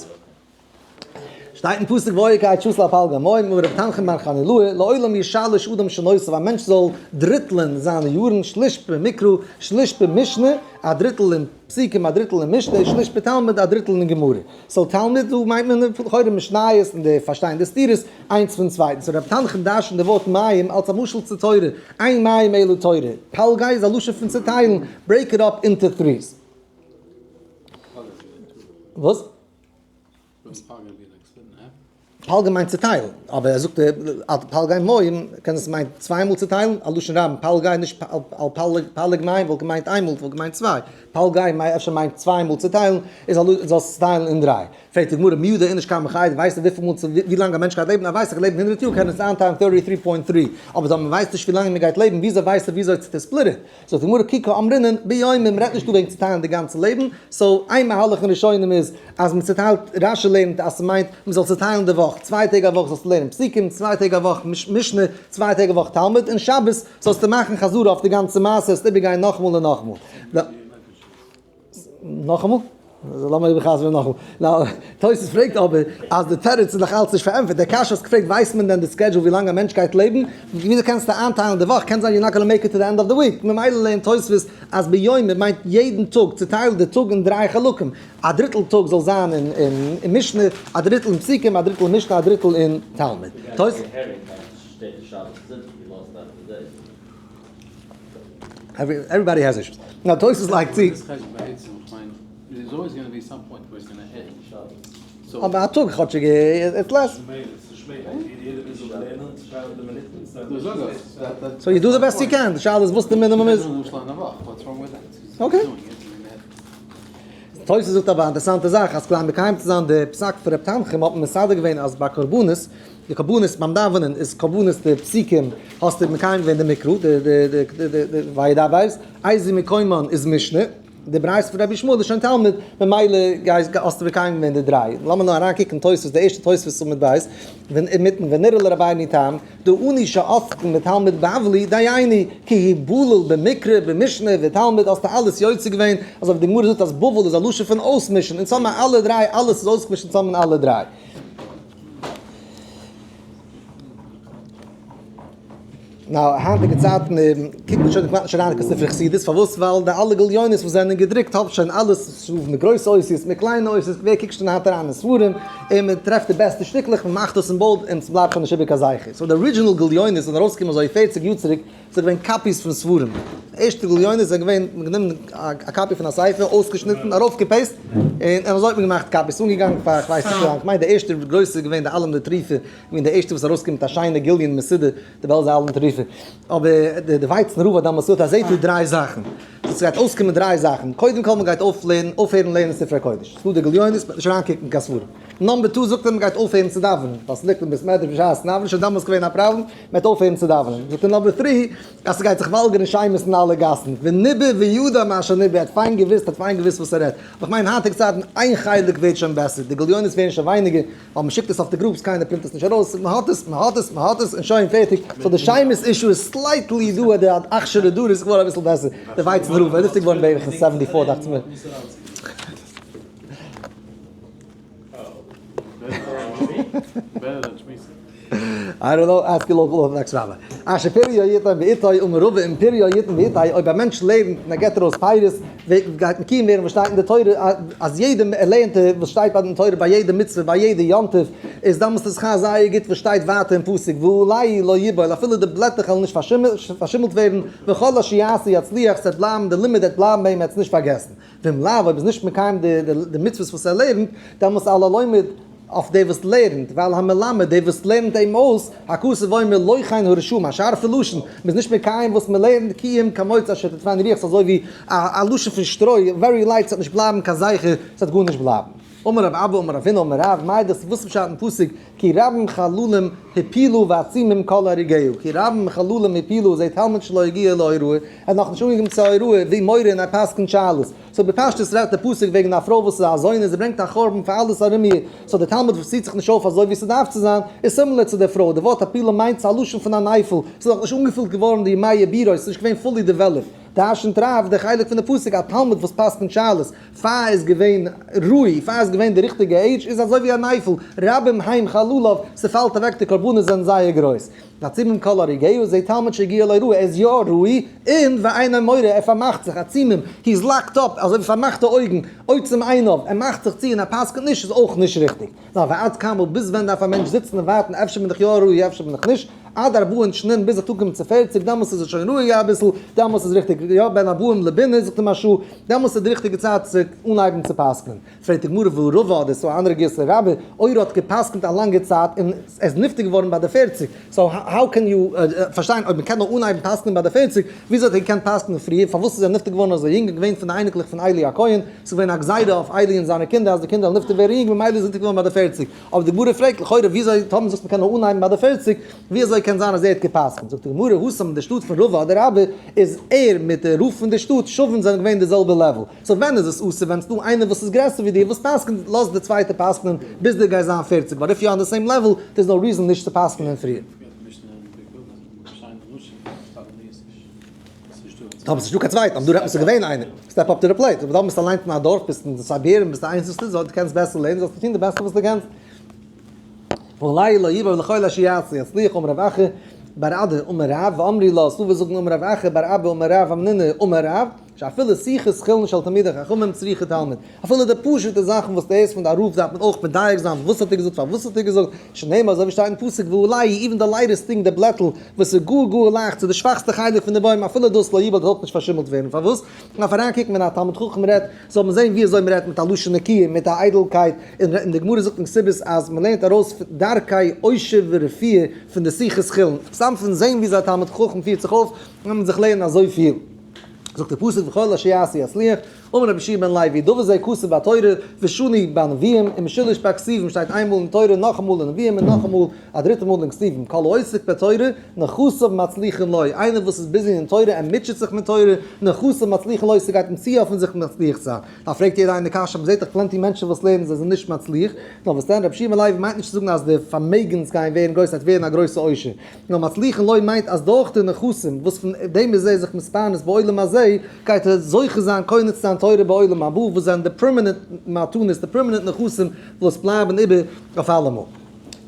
שטייט אין פסוק והיה כעץ שתול על פלגי מים, אמר רבי תנחום בר חנילאי, לעולם ישלש אדם שנותיו, א מענטש זאל דריטלען זיינע יארן, שליש במקרא, שליש במשנה, א דריטל אין פסוקים, א דריטל אין משנה, שליש בתלמוד, א דריטל אין גמרא. so תלמוד דא מיינט מען לכאורה משניות און די פארשטיין די סתירות איינס פון צווייטן. so רבי תנחום דרש'נט די ווארט מים אלס א משל צו תורה, אין מים אלא תורה. פלגי איז א לשון פון צוטיילן, break it up into threes. וואס? פלגי מיינט צוטיילן, אבער ער זאגט על פלגי מים, קען עס מיינט צוויי מאל צוטיילן, א לשון רבים, פלגי נישט על פלג מים וואלט געמיינט איין מאל, וואלט געמיינט צוויי, פלגי מיינט אפשר מיינט צוויי מאל צוטיילן, איז א לשון זאלסט צוטיילן אין דריי. פרעגט די גמרא מי ידע איניש כמה חיי, ווייסט ער וויפיל מאל ווי לאנג א מענטש גייט לעבן, ער ווייסט איך לעב הונדרעט יאר קען ער עס איינטיילן thirty three point three, אבער אז מען ווייסט נישט ווי לאנג מען גייט לעבן וויאזוי ווייסט ער וויאזוי צו split it? זאגט די גמרא כי קאמרינן ביומי, מען רעדט נישט דא וועגן צוטיילן די גאנצע לעבן, so איין מהלך אין ראשונים איז אז מען צוטיילט, רשי לערנט אז ס'מיינט מען זאל צוטיילן די וואך, צוויי טעג א וואך זאלסטו לערנען פסוקים, צוויי טעג א וואך משנה, צוויי טעג א וואך תלמוד, און שבת זאלסטו מאכן חזרה אויף די גאנצע מעשה, עס איבערגיין נאכאמאל און נאכאמאל. נאכאמאל? לאמיר איבערחזר'ן נאכאמאל. now, תוס' פרעגט אבער אז די תירוץ איז נאך אלץ נישט פארענטפערט. די קשיא האסט געפרעגט ווייסט מען דען די schedule ווי לאנג א מענטש גייט לעבן? וויאזוי קענסטו איינטיילן די וואך? קען זיין you're not gonna make it to the end of the week. ממילא לערנט תוספות אז ביומי מיינט יעדן טאג, צוטייל די טאג אין דריי חלקים. א דריטל טאג זאל זיין אין משנה, א דריטל אין פסוקים, א דריטל אין משנה, א דריטל אין תלמוד. Everybody has issues. Now תוס' לייגט צו. אבער א טאג כאטשיג it's less. So you do the best you can. די שאלה איז וואס די מינימום איז. Okay. תוס' זאגט אבער א אינטערעסאנטע זאך אז כדי מקיים צו זיין די פסק פון ר' תנחום האט מען מסדר געווען אז ביי קרבנות די קרבנות ביים דאווענען איז קרבנות די פסוקים האסטו מקיים געווען די מקרא די די די די די וידבר'ס איזהו מקומן איז משנה די ברייתא פון רבי ישמעאל איז שוין תלמוד ממילא גייסט האסטו מקיים געווען די דריי לאמיר נאר אריינקוקן תוספות די ערשטע תוספות עמוד ב' ווען אינמיטן ונראה לרבינו תם דאני שעסקן בתלמוד בבלי דיינו כי הוא בלול במקרא במשנה ותלמוד האסטו אלעס יוצא געווען אזוי ווי די גמרא זאגט אז בבל איז א לשון פון אויסמישן אונז האבן אלע דריי אלעס איז אויסגעמישט אונז האבן אלע דריי. Now, היינטיגע צייטן קוקט מען שוין כמעט נישט אריין אין קיין ספרי חסידות, פארוואס? ווייל די אלע גליונות וואס זענען געדרוקט האבן שוין אלעס, מיט גרויסע אותיות, מיט קליינע אותיות, ווער קוקט שוין היינט אריין אין ספרים, און מען טרעפט די בעסטע שטיקלעך, מען מאכט דאס אין bold און ס'בלייבט שוין נישט איבער קיין זכר. So די original גליונות זענען ארויסגעקומען אזוי פערציג יאר צוריק, ס'איז געווען copies פון ספרים. די ערשטע גליונות זענען געווען, מ'האט גענומען א copy פון א ספר, אויסגעשניטן, ארויפגע paste, און אזוי האט מען געמאכט copies. ס'איז אנגעגאנגען פאר כ'ווייס נישט ווילאנג. כ'מיין די ערשטע גרויסע איז געווען די עלים דטריפה, געווען די ערשטע וואס איז ארויסגעקומען מיט א שיינע גיליון מסודר, די בעלזע עלים דטריפה. אבער די ווייצן רב האט דאמאלס געזאגט אז זעט דא דריי זאכן. ס'גייט אויסקומען דריי זאכן. קודם כל מ'גייט אויפהערן לערנען ספרי קודש. ס'דא די גליונות, מ'וועט נישט אריינקוקן אין קיין ספרים. number two זאגט ער מ'גייט אויפהערן צו דאווענען, ווייל ס'ליגט אין בית מדרש בשעת דאווענען, שוין דאמאלס געווען א פראבלעם, מ'וועט אויפהערן צו דאווענען. זאגט ער number three, אז ס'גייט זיך וואלגערן שמות אין אלע גאסן, וניבא וידע מה שניבא, ער האט פיין געוואוסט, האט פיין געוואוסט וואס ער רעדט. אבער כ'מיין היינטיגע צייטן, איין חלק ווערט שוין בעסער, די גליונות ווערן שוין ווייניגער, ווייל מ'שיקט עס אויף די groups, קיינער print עס נישט ארויס, מ'האט עס, מ'האט עס, מ'האט עס, און שוין, פערטיג. So די שמות issue איז slightly דא, די אכשר דור איז געווארן אביסל בעסער. די ווייצן רב איז נפטר געווארן בערך אין seventy four דאכט זיך מיר. I don't know, ask your local Orthodox rabbi. אשר פריו יתן בעתו ומרובה אם פריו יתן בעתו, אויב א מענטש לערנט און ער געבט ארויס פירות, גייט מקוים ווערן וואס שטייט אין די תורה, אז יעדער לערנט וואס שטייט ביי די תורה ביי יעדע מצוה ביי יעדע יום טוב, איז דאמאלס איז שכר זייער גוט וואס שטייט ווייטער אין פסוק ואולי לא יבול אפילו די בלעטער וועלן נישט פארשימלט ווערן, וכל אשר יעשה יצליח, ס'וועט בלייבן, די לימוד וועט בלייבן ביי אים, ער וועט עס נישט פארגעסן. ואם לאו, אויב איז נישט מקיים די מצוות וואס ער לערנט, דעמאלס על הלומד, אויף דער וואס לערנט, ועל המלמד, דער וואס לערנט אים אויס, הכתוב אומר לא כן הרשעים, א שארפע לשון, מ'איז נישט מקיים וואס מ'לערנט, כי אם כמוץ אשר תדפנו רוח, ס'איז אזוי ווי א לשון פון שטרוי, very light, ס'וועט נישט בלייבן קיין זכר, ס'וועט גארנישט בלייבן. אמר רב אבא אמר רב הונא אמר רב, מאי דאס וואס פשט אין פסוק כי רבים חללים הפילה ועצומים כל הרוגיה, כי רבים חללים הפילה זה תלמיד שלא הגיע להוראה, ער האט נאכנישט אנגעקומען צו הוראה, והוא מורה און ער פסק'נט שאלות. so בפשטות רעדט די פסוק וועגן א פרוי וואס איז א זונה, זי ברענגט א חורבן פאר אלעס ארום איר, so די תלמיד וואס ציט זיך נישט אויף אזוי ווי ס'דארף צו זיין, איז similar צו די פרוי, די ווארט הפילה מיינט ס'איז א לשון פון א נייפל, ס'איז נאכנישט אנגעפילט געווארן די ימי עיבורו, ס'איז נישט געווען fully developed. דרש'נט רב די חלק פון די פסוק א תלמיד וואס פסק'נט שאלות, פאר איז געווען ראוי, פאר איז געווען די ריכטיגע עידזש, איז אזוי ווי א נייפל, רבים הם חלליו, ס'פאלט אוועק די קרבנות זענען זייער גרויס. ועצומים כל הרוגיה, זה תלמיד שהגיע להוראה, ער איז יא ראוי, און ואינו מורה, ער פארמאכט זיך, עצומים, he is locked up, אזוי ווי פארמאכטע אויגן, עוצם עיניו, ער מאכט זיך צו און ער פסק'נט נישט, איז אויך נישט ריכטיג. נאר ועד כמה, ביז ווען דארף א מענטש זיצן און ווארטן, אפשר בין איך יא ראוי, אפשר בין איך נישט, עד ארבעים שנין, ביז איך טאג קומען צו פערציג, דעמאלס איז עס שוין ראוי אביסל, דעמאלס איז ריכטיג, יא, בן ארבעים לבינה, זאגט די מהרש"א, דעמאלס איז די ריכטיגע צייט צו אנהייבן צו פסק'נען. פרעגט די גמרא והא רבא אדער ס'דא א אנדערע גירסא רבה אויב ער האט גע'פסק'נט א לאנגע צייט און ער איז נפטר געווארן ביי די פערציג, so how can you פארשטיין אויב מ'קען נאר אנהייבן פסק'נען ביי די פערציג, וויאזוי האט ער געקענט פסק'נען פריער, פארוואס איז ער נפטר געווארן אזוי יונג און געווען פון די אייניקלעך פון עלי הכהן, ס'איז געווען א גזירה אויף עלי און זיינע קינדער אז די קינדער זאלן נפטר ווערן יונג ממילא איז ער נפטר געווארן ביי די פערציג, אבער די גמרא פרעגט לכאורה וויאזוי טאמער זאגסט מ'קען נאר אנהייבן ביי די פערציג, ווי אזוי קען זיין אז ער האט גע'פסק'נט? זאגט די גמרא, התם אין די שטאט פון רבא אדער רבה איז ער מיט די רב פון די שטאט שווין זענען געווען די זעלבע level, so ווען איז עס אסור? ווען ס'דא איינער וואס איז גרעסער ווי דיר וואס פסק'נט, לאז די צווייטע פסק'נען ביז דו גייסט זיין פערציג, but if you on the same level, there is no reason נישט צו פסק'נען פריער. טאמער ס'נישטא קיין צווייטן, אבער דא רעדט מען ס'איז געווען איינער, step up to the plate, אבער דאן ביסטו אליינס אין א דארף, ביסט אין סיביר און ביסט די איינציגסטע, so דו קענסט בעסער לערנען, זאלסטו טון די בעסטע וואס דו קענסט. ואולי לא יבא לכל אשר יעשה יצליח אמר רב אחא בר אדא אמר רב ואמרי לה ס'דא וואס זאגן אמר רב אחא בר אבא אמר רב המנונא אמר רב שאפילו שיחות חולין של תלמידי חכמים צריכה תלמוד אפילו די פשוטע זאכן וואס דו הערסט פון די רב דארף מען אויך מדייק זיין וואס האט ער געזאגט פארוואס האט ער געזאגט שנאמר אזוי ווי שטייט אין פסוק ואולי even the lightest thing די בלעטל וואס איז גאר גאר לייכט ס'איז די שוואכסטע חלק פון די בוים אפילו דאס לא יבול זאל אויך נישט פארשימלט ווערן פארוואס מ'דארף אריינקוקן ווען א תלמיד חכם רעדט זאל מען זען ווי אזוי מען רעדט מיט א לשון נקיה, מיט א איידלקייט, און די גמרא זאגט אין כתובות אז מען לערנט ארויס דרכי עושר ורפואה פון די שיחות חולין, סתם פון זען ווי אזוי א תלמיד חכם פירט זיך אויף, קען מען זיך לערנען אזויפיל. זאגט דער פסוק וכל אשר יעשה יצליח, אמר רבי יהושע בן לוי, דבר זה כתוב בתורה ושני בנביאים ומשולש בכתובים, שטייט איינמאל אין תורה, נאכאמאל אין נביאים און נאכאמאל א דריטע מאל אין כתובים, כל העוסק בתורה נכסיו מצליחין לו, איינער וואס איז busy אין תורה, ער מוטשעט זיך מיט תורה, נכסיו מצליחין לו, ס'גייט אים צוהעלפן זיך מצליח זיין. דא פרעגט יעדער איינער די קשיא, מ'זעט דאך plenty מענטשן וואס לערנען זיי זענען נישט מצליח, נאר וואס דען, רבי יהושע בן לוי מיינט נישט צו זאגן אז די פארמעגנס גייען ווערן גרויס, ער וועט ווערן א גרויסע עושר, נאר מצליחין לו מיינט אז דורך די נכסים וואס פון דעם איז ער זיך מתפרנס בעולם הזה, גייט ער זוכה זיין קונה צו זיין תורה בעולם הבא, וואס זענען די permanent מתנות, די permanent נכסים וואס בלייבן איבער אויף אלעמאל.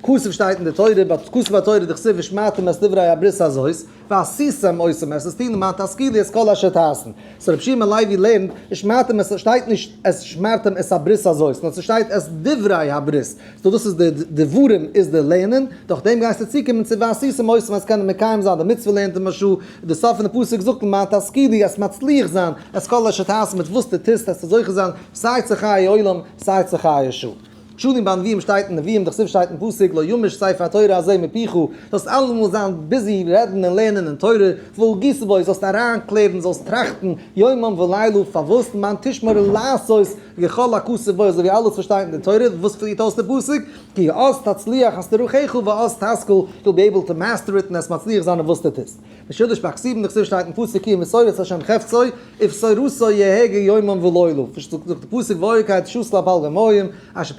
כתוב שטייט אין די תורה, כתוב בתורה דכתיב ושמרתם את דברי הברית הזאת, ועשיתם אותם, עס איז טון למען תשכילו את כל אשר תעשון. so רבי שמעון לוי לערנט, ושמרתם את, שטייט נישט את שמרתם את הברית הזאת, נאר ס'שטייט את דברי הברית. so דאס איז די דברים איז די לערנען, דורך דעם גייסטו צוקומען צו ועשיתם אותם אז קענען מקיים זיין די מצוה לערנט די מהרש"א, די סוף פון די פסוק זאגט למען תשכילו אז מצליח זיין את כל אשר תעשון מיט וואס דו טוסט עסטו זוכה זיין סיי צו חיי עולם סיי צו חיי שעה. שני בנביאים שטייט אין נביאים דכתיב שטייט אין פסוק לא ימוש ספר התורה הזה מפיך, זאלסט אלעמאל זיין busy רעדן און לערנען אין תורה, והגית בו, זאלסט אריינקלערן, זאלסט טראכטן, יומם ולילה, פארוואס למען תשמור לעשות ככל הכתוב בו, אזוי ווי אלעס וואס שטייט אין די תורה, וואס פירט אויס די פסוק, כי אז תצליח את דרכיך ואז תשכיל, you'll be able to master it און עס מצליח זיין אין וואס דו טוסט. משולש בכתובים דכתיב שטייט אין פסוק כי מסורת השם חפצו ובתורתו יהגה יומם ולילה, זאגט די פסוק והיה כעץ שתול על פלגי מים אשר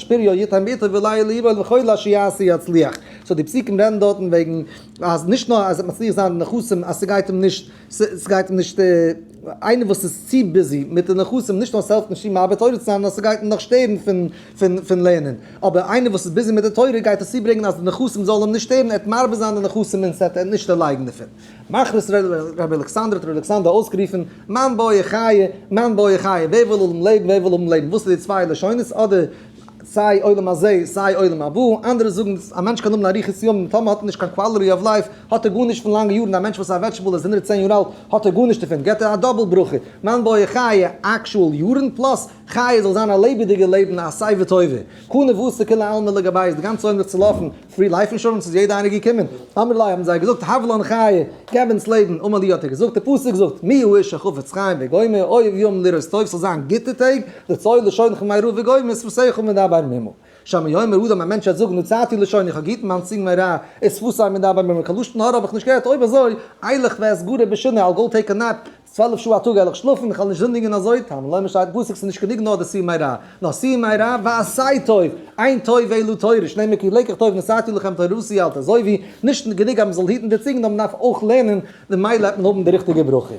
פריו יתן בעתו ועלהו לא יבול וכל אשר יעשה יצליח, so די פסוקים רעדן דארטן וועגן אז נישט נאר אז ער וועט מצליח זיין די נכסים אז ס'גייט אים נישט ס'גייט אים נישט איינער וואס איז צו busy מיט די נכסים נישט נאר ס'העלפט נישט צו מרבה תורה צו זיין נאר ס'גייט אים נאך שטערן פון פון פון לערנען, אבער איינער וואס איז busy מיט די תורה גייט עס צוברענגען אז די נכסים זאלן אים נישט שטערן, ער וועט מרבה זיין די נכסים און ס'וועט אים נישט דערלייגן דערפון. מכריז רבי אלכסנדר האט רבי אלכסנדר אויסגערופן, מאן בעי חיי, מאן בעי חיי, ווער וויל האבן לעבן, ווער וויל האבן לעבן, וואס איז די צוויי לשונות, אדער. סיי עולם הזה סיי עולם הבא, אנדערע זאגן א מענטש קען האבן אריכות ימים טאמער האט ער נישט קיין quality of life האט ער גארנישט פון לאנגע יארן, א מענטש וואס איז א vegetable איז 110 יאר אלט האט ער גארנישט דערפון, געט ער א double ברכה, מאן בעי חיי actual יארן plus חיי זאל זיין א לעבעדיגע לעבן א עשה וטובה, קנה ועשה כולי עלמא לגבי איז די גאנצע עולם זיך צולאפן, free life insurance איז יעדע איינער געקומען, אמר ליה האבן זיי געזאגט הב לן חיי, געב אונז לעבן, אמר להו האט ער געזאגט, די פסוק זאגט, מי האיש החפץ חיים וגומר, אוהב ימים לראות טוב ס'זאל זיין גוטע טעג, נצור לשונך מרע וגומר ושפתיך מדבר מרמה. שמא יאמר אדם א מענטש וועט זאגן נצרתי לשוני איך האב געהיטן מיין צונג מרע, ושפתי מדבר מרמה, קיין לשון הרע האב איך נישט גערעדט, אויב אזוי, אלך ואתגרה בשינה, I'll go take a nap, 12 שעה א טאג וועל איך שלאפן, איך וועל נישט זינדיגן אזוי, תלמוד לומר שטייט אין פסוק ס'איז נישט גענוג נאר די סור מרע, נאר סור מרע ועשה טוב, אין טוב אלא תורה, שנאמר כי לקח טוב נתתי לכם תורתי אלט אזוי ווי נישט גענוג אז מ'זאל היטן די צונג נאר מ'דארף אויך לערנען, ממילא וועט מען האבן די ריכטיגע ברכה.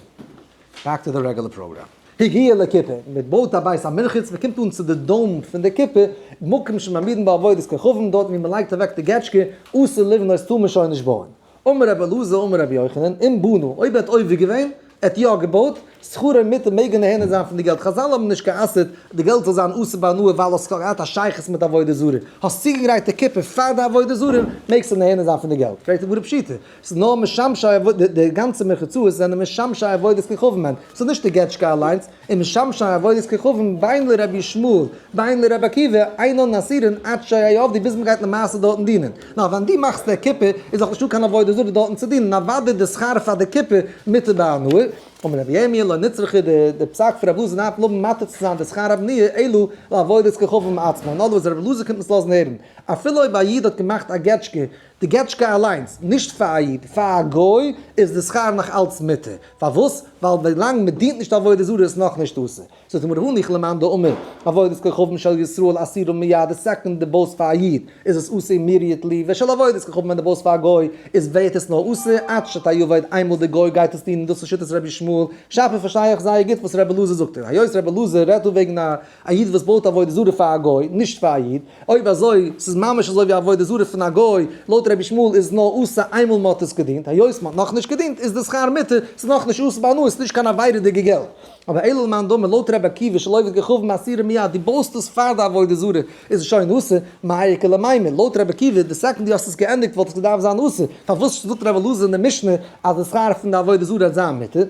Back to the regular program. הגיע לכיפה, מען בויט א בית המרחץ, מען קומט אן צו די dome פון די כיפה, מקום שמעמידין בו עבודת כוכבים, דארט ווי מען לייגט אוועק די געטשקע, אסור לבנות טאר מען שוין נישט בויען. אמר רבי אלעזר אמר רבי יוחנן, אם בנה, אויב ער האט עובר געווען, ער האט יא געבויט, שכרו מותר מעג ער נהנה זיין פון די געלט, חזל האבן נישט גע'אסר'ט די געלט זאל זיין אסור בהנאה ווייל האסט געהאט א שייכות מיט עבודה זרה, האסט צוגעגרייט די כיפה פאר די עבודה זרה, מעגסטו נהנה זיין פון די געלט, פרעגט די גמרא פשיטא, ס'איז נאר משמשי עבודה, די גאנצע מרחצאות זענען משמשי עבודת כוכבים הן, ס'איז נישט די געטשקע אליינס, און משמשי עבודת כוכבים בין לרבי ישמעאל בין לרבי עקיבא אינן אסורין עד שיעבדו ביז מ'גייט למעשה דארטן דינען. נאר ווען דו מאכסט די כיפה איז דאך נישטא קיין עבודה זרה דארטן צו דינען, אוודאי די שכר פאר די כיפה מותר בהנאה. אמר רבי ירמי' לא נצרכה די פסק פון רבי אלעזר דארף האבן מתיר צו זיין די שכר הבניה אלא לעבודת כוכבים עצמה. אין other words רבי אלעזר קומט אונז לאזן הערן אפילו אויב א איד האט געמאכט א געטשקע די געטשקע אליינס, נישט פאר א איד, פאר א גוי, איז די שכר נאך אלץ מותר. פארוואס? ווייל ווילאנג מען דינט נישט עבודה זרה איז נאך נישט אסור. זאגט די גמרא הניחא למאן דאמר, עבודת כוכבים של ישראל אסורה מיד, די second דו בויסט פאר א איד איז עס אסור immediately, ושל עבודת כוכבים ווען דו בויסט פאר א גוי איז ווערט עס נאר אסור עד שתעבוד איינמאל די גוי גייט עס דינען, דאס איז שיטת רבי ישמעאל, שפיר פארשטיי איך זייער גוט וואס רבי אלעזר זאגט, היות רבי אלעזר רעדט דא וועגן א א איד וואס בויט עבודה זרה פאר א גוי, נישט פאר א איד, אויב אזוי, ס'איז ממש אזוי ווי עבודה זרה פון א גוי, לויט רבי ישמעאל איז נאר אסור איינמאל מ'האט עס געדינט, היות מ'האט נאכנישט געדינט איז די שכר מותר, ס'איז נאכנישט אסור בהנאה, ס'איז נישט קיין עבירה'דיגע געלט. אבער אלא למאן דאמר לויט רבי עקיבא של עובד כוכבים אסורה מיד, דו בויסט עס פאר די עבודה זרה, איז עס שוין אסור, מאי איכא למימר, לויט רבי עקיבא די second דו האסט עס געענדיגט וואלט עס געדארפט זיין אסור, פארוואס זאגט רבי אלעזר אין די משנה אז די שכר פון די עבודה זרה וועט זיין מותר?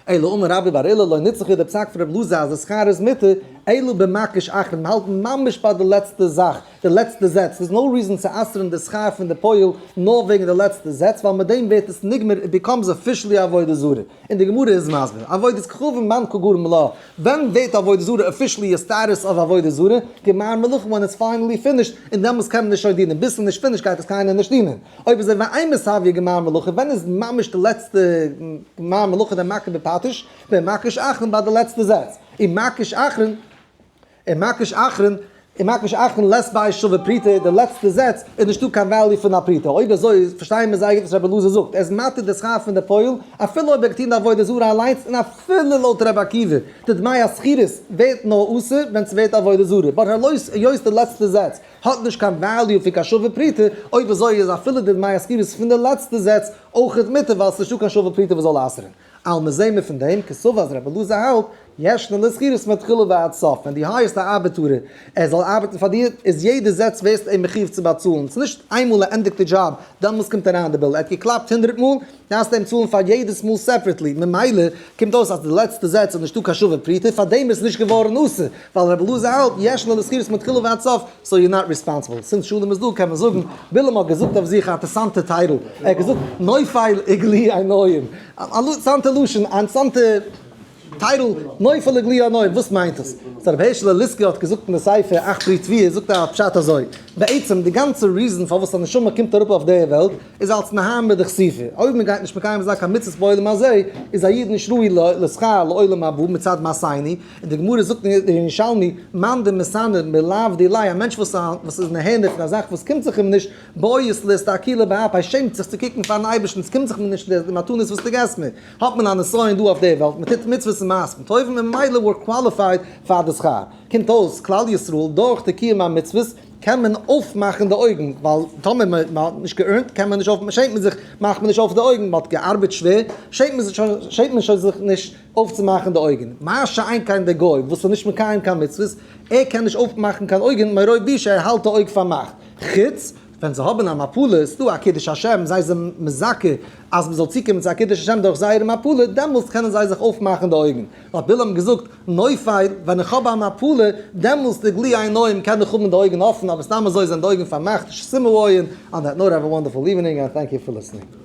אלא אמר רבה בר עולא לא נצרכה די פסק פון רבי אלעזר אז די שכר איז מותר, אלא במקיש אחרון, מ'האלט ממש ביי די לעצטע זאך, די לעצטע זעץ, there's no reason צו אסר'ן די שכר פון די פועל נאר וועגן די לעצטע זעץ, ווייל מיט דעם ווערט עס נגמר, it becomes officially עבודה זרה, און די גמרא איז מסביר, עבודת כוכבים מאן קא גרים לה, ווען ווערט עבודה זרה officially א status of עבודה זרה, גמר מלאכה when it's finally finished, און דעמאלס קען מען עס שוין דינען, ביז ס'איז נישט finished גייט עס קיינער נישט דינען. אויב אזוי ואימת הויא גמר מלאכה, ווען איז ממש די לעצטע גמר מלאכה די מכה בפטיש, במקיש אחרון ביי די לעצטע זעץ, און מקיש אחרון, און מקיש אחרון, און מקיש אחרון לית ביה שווה פרוטה, די לעצטע זעץ איז נישטא קיין value פון א פרוטה, אויב אזוי פארשטייען מיר זייער גוט וואס רבי אלעזר זאגט, ער איז מתיר די שכר פון די פועל אפילו אויב ער האט געטון די עבודה זרה אליינס און אפילו לויט רבי עקיבא, די דמי השכירות ווערט נאר אסור ווען ס'ווערט עבודה זרה, but היות די לעצטע זעץ האט נישט קיין value פון קיין שווה פרוטה, אויב אזוי איז אפילו די דמי השכירות פון די לעצטע זעץ אויכעט מותר ווייל ס'נישטא קיין שווה פרוטה וואס זאל אסר'ן. אלמא זעהן מיר פון דעם כסבור אז רבי אלעזר האלט ישנה לשכירות מתחילה ועד סוף, ווען דו hire סט א ארבעטארער ער זאל ארבעטן פאר דיר איז יעדע זעץ ווערסטו אים מחיוב צו באצאלן, ס'איז נישט איינמאל ער ענדיגט די דזשאב דעמאלס קומט אריין די bill, ער האט געקלאפט הונדרעט מאל דארפסטו אים צאלן פאר יעדעס מאל separately, ממילא קומט אויס אז די לעצטע זעץ איז נישטא קיין שווה פרוטה, פארדעם איז נישט געווארן אסור, ווייל רבי אלעזר האלט ישנה לשכירות מתחילה ועד סוף, so you're not responsible. Since שלום איז דא קען מען זאגן, בלעם האט געזאגט אויף זיך א אינטערסאנטע title, ער האט געזאגט נופל עגלי עיניים, א אינטערסאנטע לשון, א אינטערסאנטע title, נופל עגלי עיניים, וואס מיינט עס? So רבי הערשעלע ליסקא האט געזאגט אין די ספר אך פרי תבואה זאגט ער א פשט אזוי, בעצם די גאנצע reason פארוואס א נשמה קומט אראפ אויף די וועלט איז אלס נהמא דכסיפא, אויב מען גייט נישט מקיים זיין קיין מצוות בעולם הזה איז א איד נישט ראוי לשכר לעולם הבא מצד מעשינו, און די גמרא זאגט אין ירושלמי, מאן דמסנן מלאו דיליה, א מענטש וואס איז נהנה פון א זאך וואס קומט זיך אים נישט, בייש לאסתכולי באפיה, שעמט זיך צו קוקן פארן אייבערשטן, עס קומט זיך מיר נישט די מתנות וואס דו געבסט מיר, האט מען א נסיון דא אויף דער וועלט, מען טוט מצוות און מעשים טובים און ממילא we're qualified פאר די שכר. קומט אויס כלל ישראל דורך די קיום המצוות. קען מען אויפמאכן די אויגן, ווייל טאמער מען האט נישט גע earn ט קען מען נישט אויף, שעמט מען זיך, מאכט מען נישט אויף די אויגן, מען האט געארבעט שווער, שעמט מען זיך שוין, שעמט מען שוין זיך נישט אויפצומאכן די אויגן. מה שאין כן דער גוי וואס איז נישט מקיים קיין מצוות, ער קען נישט אויפמאכן קיין אויגן מרוב בושה, ער האלט די אויג פארמאכט. חוץ ווען זיי האבן א מפלה, איז דא א קידוש השם, זיי זענען מזכה אז מען זאל צוקומען צו א קידוש השם דורך זייער מפלה, דעמאלטס קענען זיי זיך אויפמאכן די אויגן. האט בלעם געזאגט, נופל, ווען איך האב א מפלה, דעמאלטס די גלוי עיניים קען איך האבן די אויגן אפן, אבער סתם אזוי זענען די אויגן פארמאכט, שימו עין, on that note have a wonderful evening and thank you for listening.